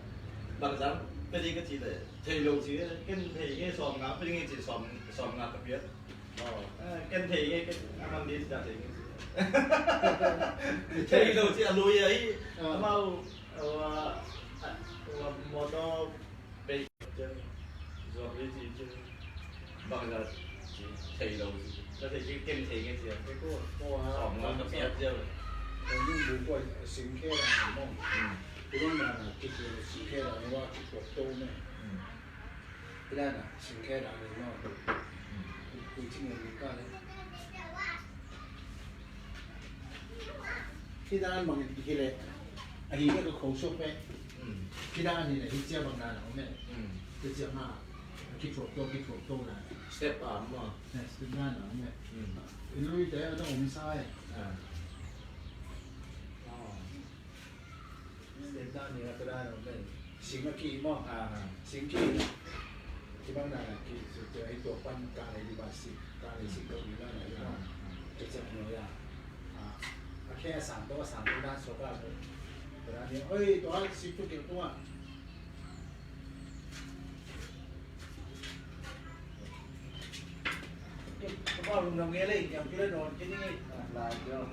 Bang zah pia ding ka ci leh, thei lo ci a, ken thei nge sawm nga, pia ding nge ci sawm, sawm nga ka pia. Ken thei nge, ken a man ding ci, thei nge ci. Thei lo ci a lui a hi. Amau, ua, ua motor bei ciang zuak li ci ciang bangzah ci thei lo ci. Ka thei ci ken thei nge ci a. Sawm nga ka piak ciang. Singkhe la ni maw. Singkhe la ni maw. Kidana singkhe la ni maw. Kuicing in ka le. Hih dan bang hi le. A hi ka khong suak pe. Hih dan hi le, hih cia bang dan a om e. Hih cia ma. Kithuak to, kithuak to na. Step a om a. Step dan a om e. In lui te a dang om sa e. Sing a ki maw? Sing ki. Kibang na ki, hei tua pan ka lei di ba sing, ka lei sing to di ba na di ba. Kecek no ya. A khe a sang to, a sang to dan so ka. Oi, tua sing tu kil tua. Kau belum nang ngeleng, yang kira don kini. Lah, yo.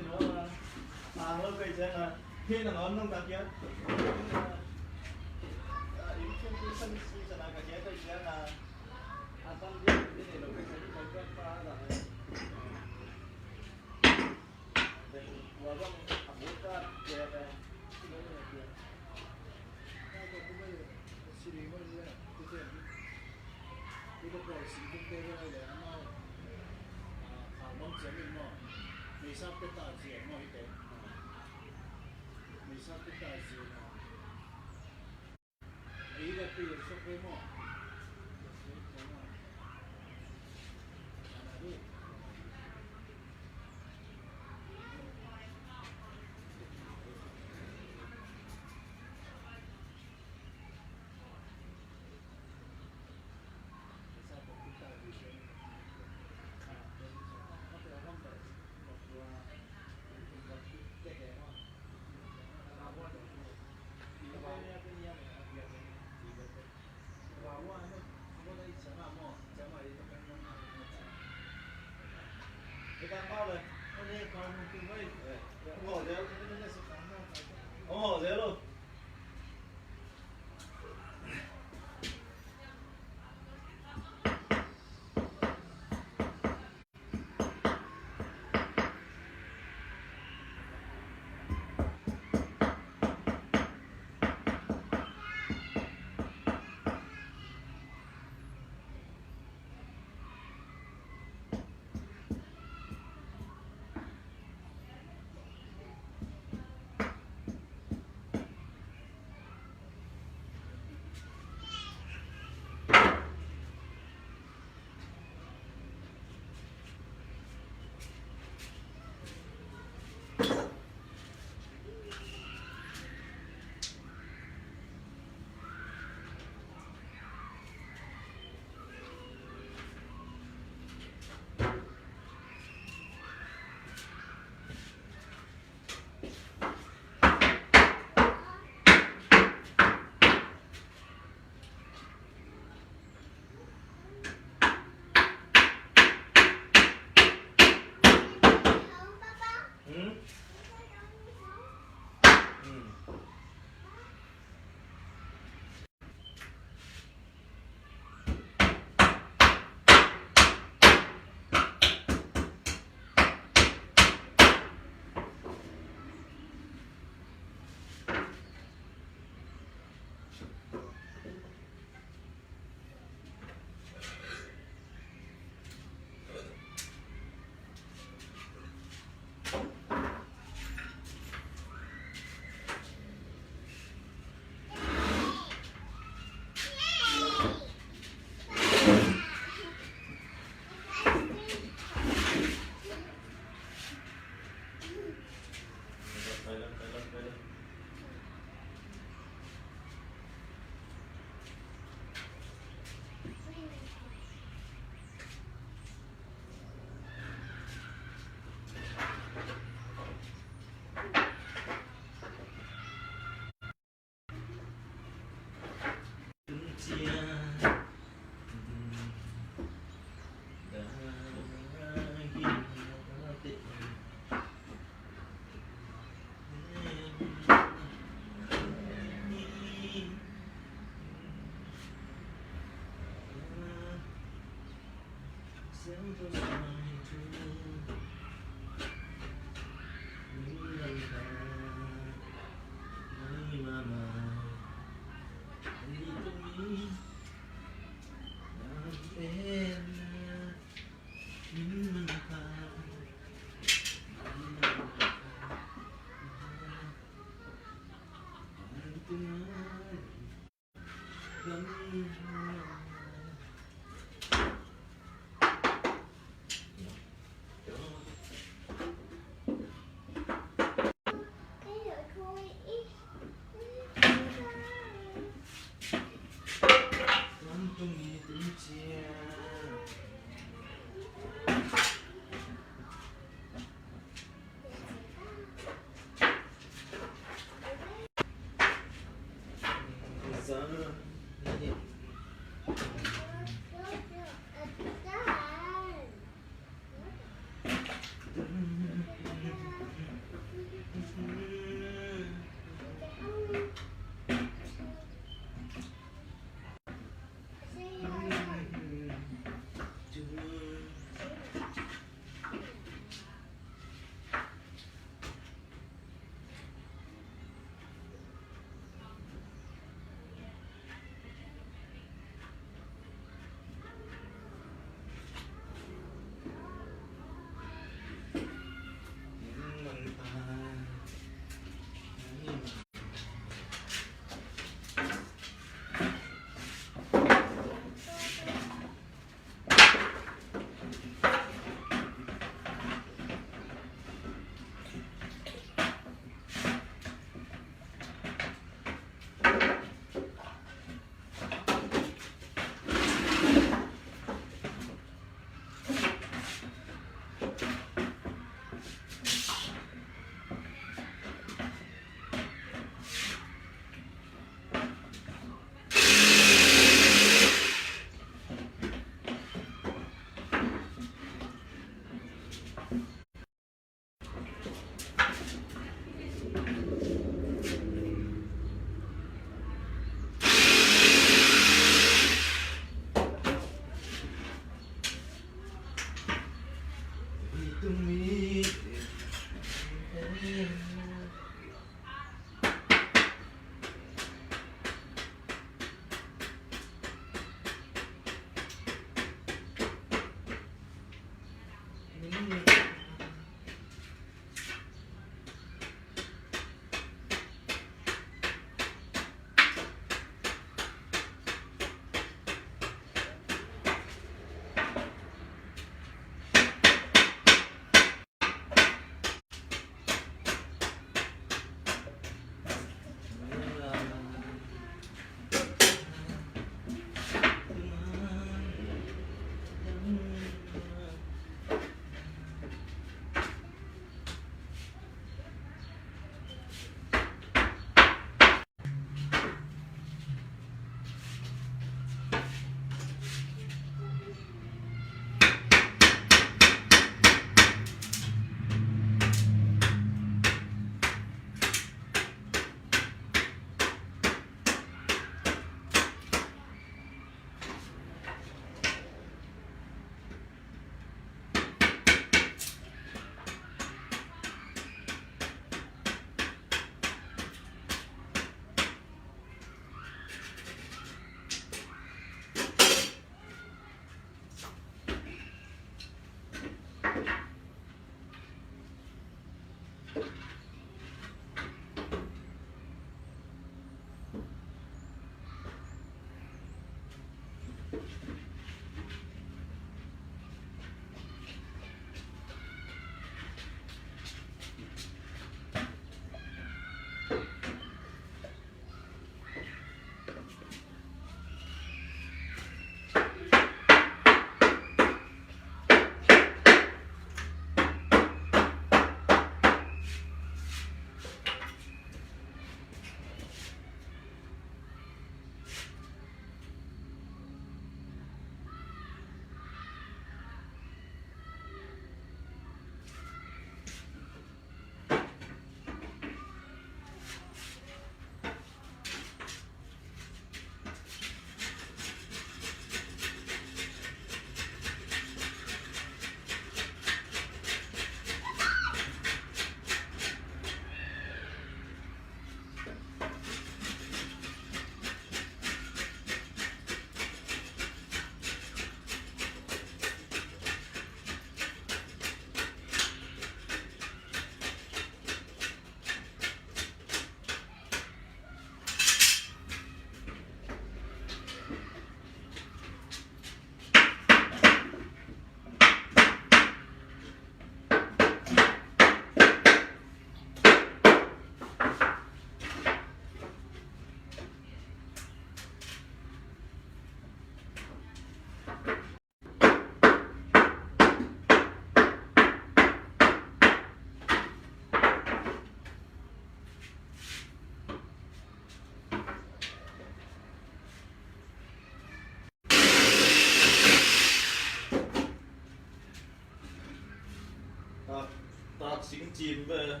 Sim ve,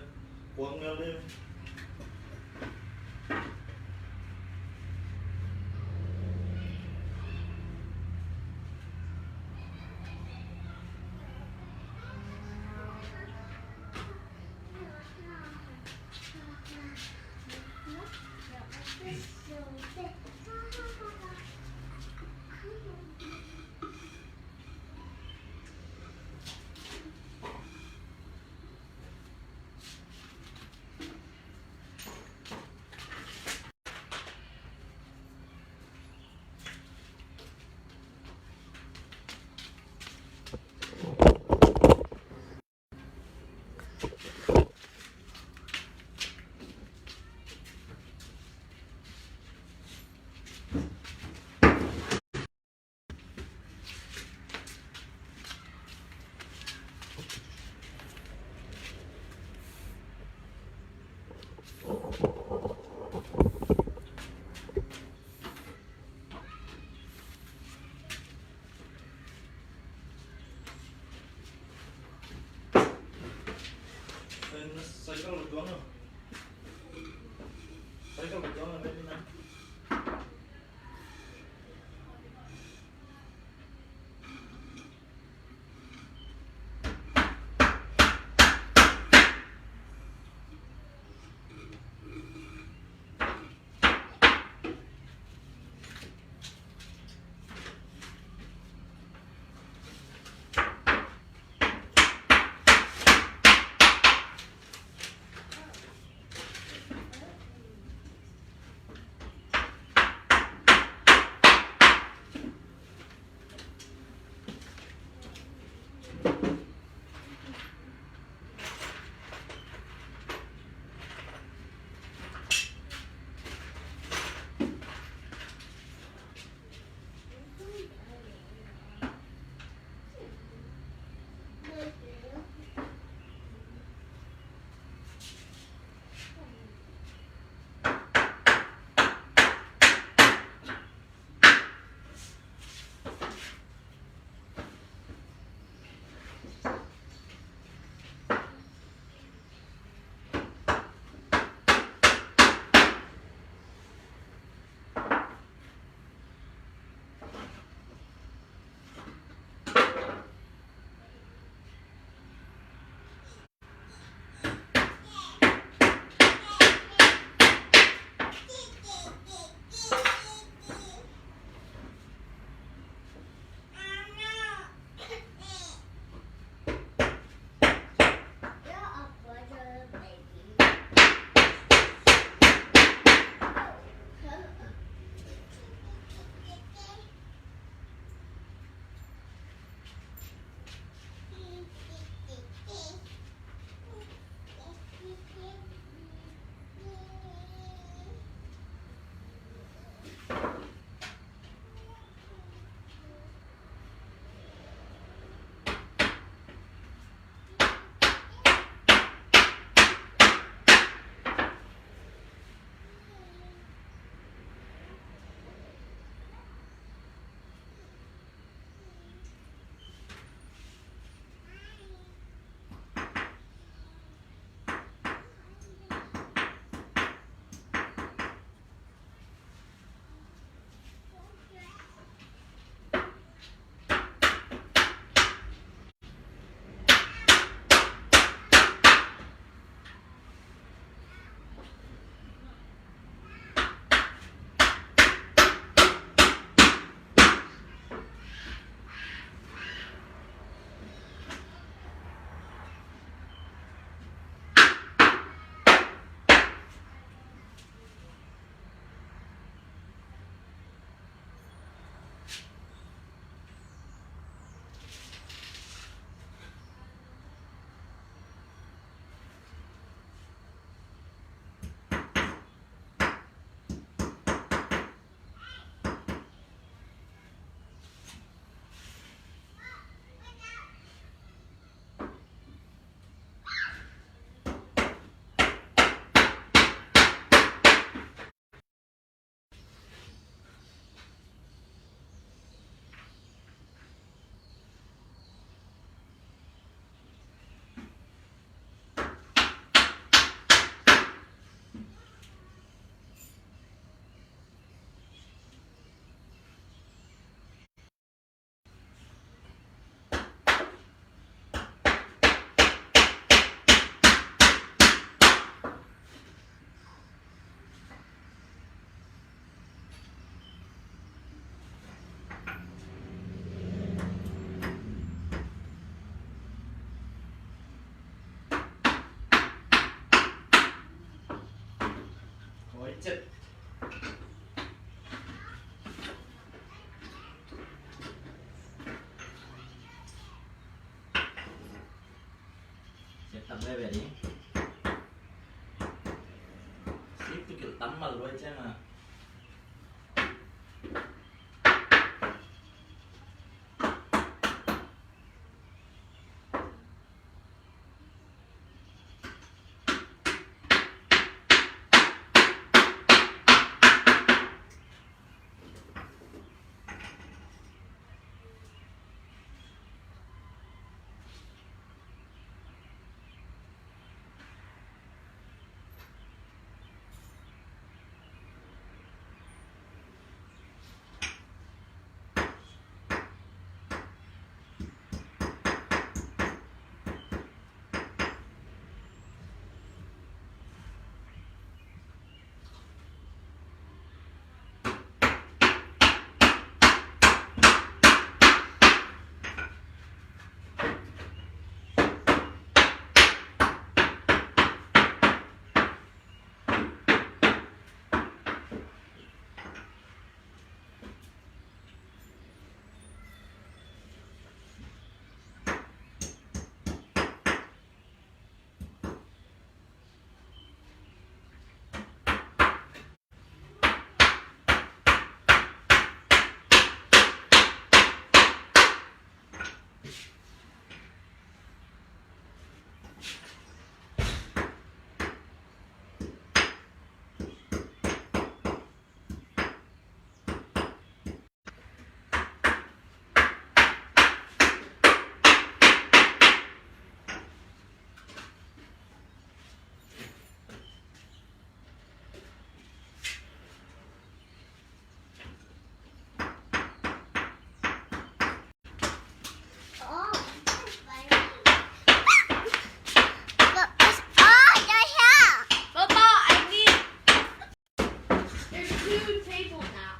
kuang ngal le. Cycle lo tuang lo. Cycle lo tuang lo, vet ni na. Siat tak veve ding. Sik tu kilh tam mal luai ciang a. Papa, I need There's two tables now.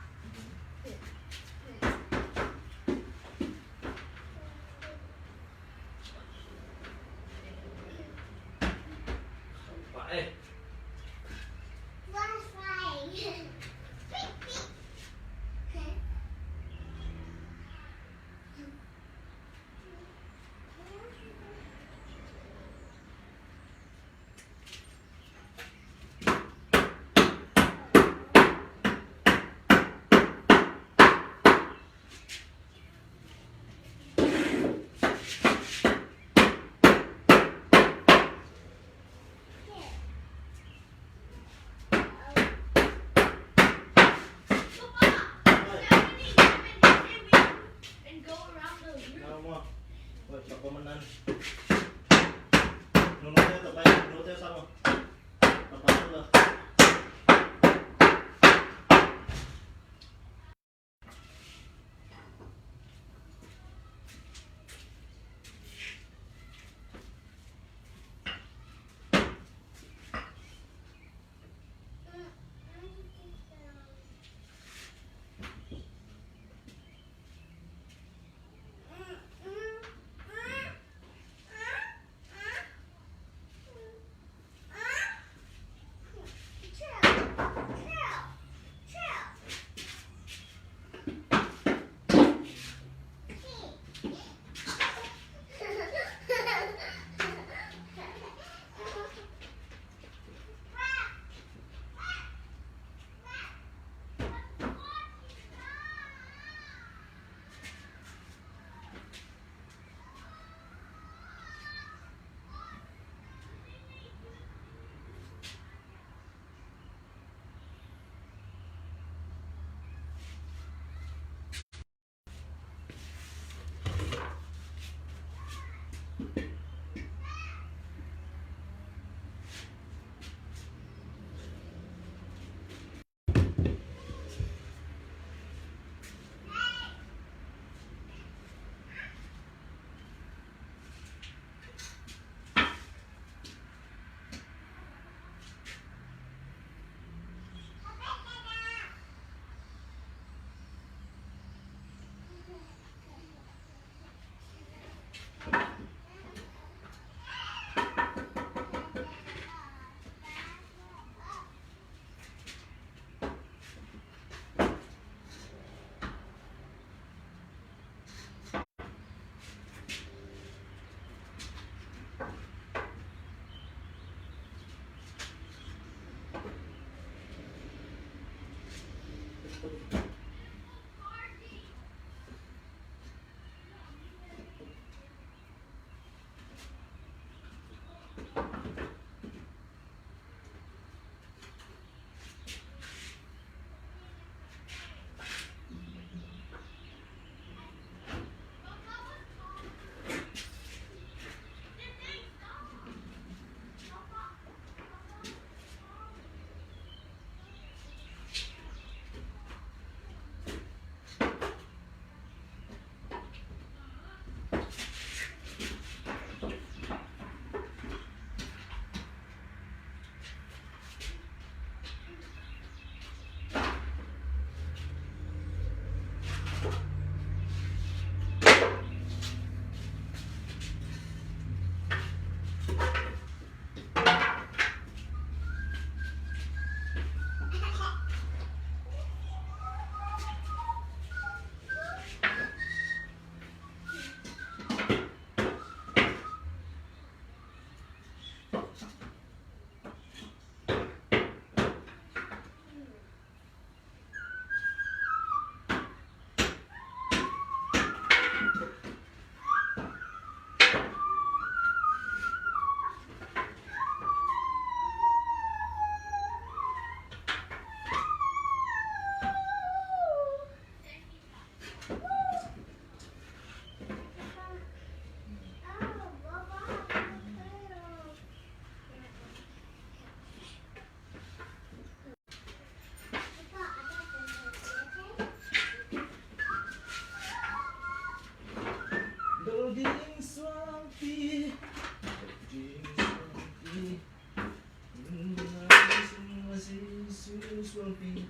Baby,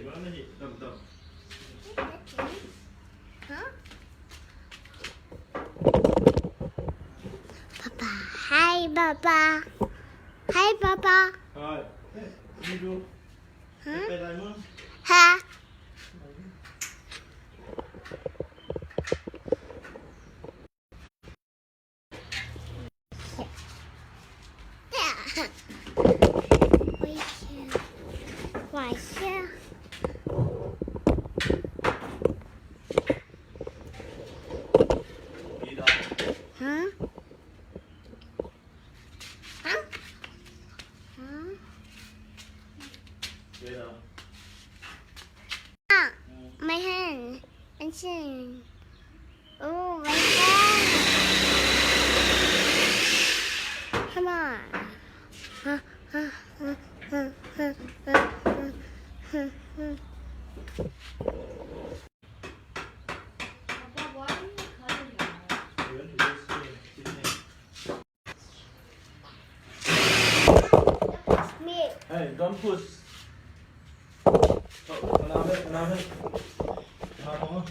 mana hi? Dam, dam. Huh? Papa. Hi, Papa. Hi, Papa. Hi. Hey, you do. Huh? Hey, Diamond. Huh? Huh? Huh? Huh? Ah, my hand. And then, oh, my God. Come on. Huh, huh, huh. Hey, don't push. Oh, another, another. Another one.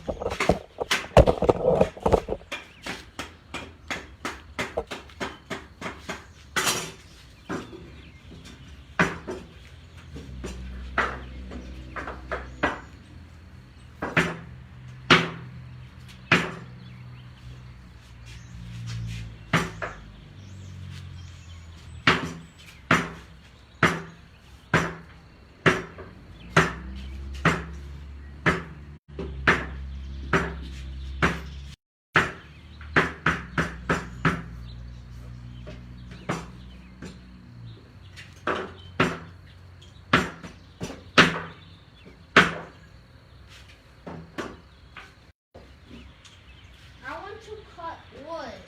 I want to cut wood.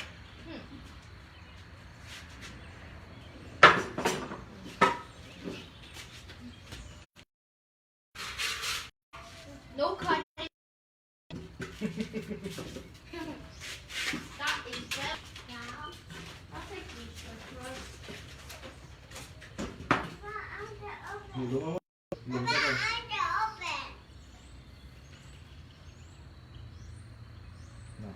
Hmm. No cutting. That is just now. I'll take these ones. Papa, I'm the open. Papa, I'm the open. No.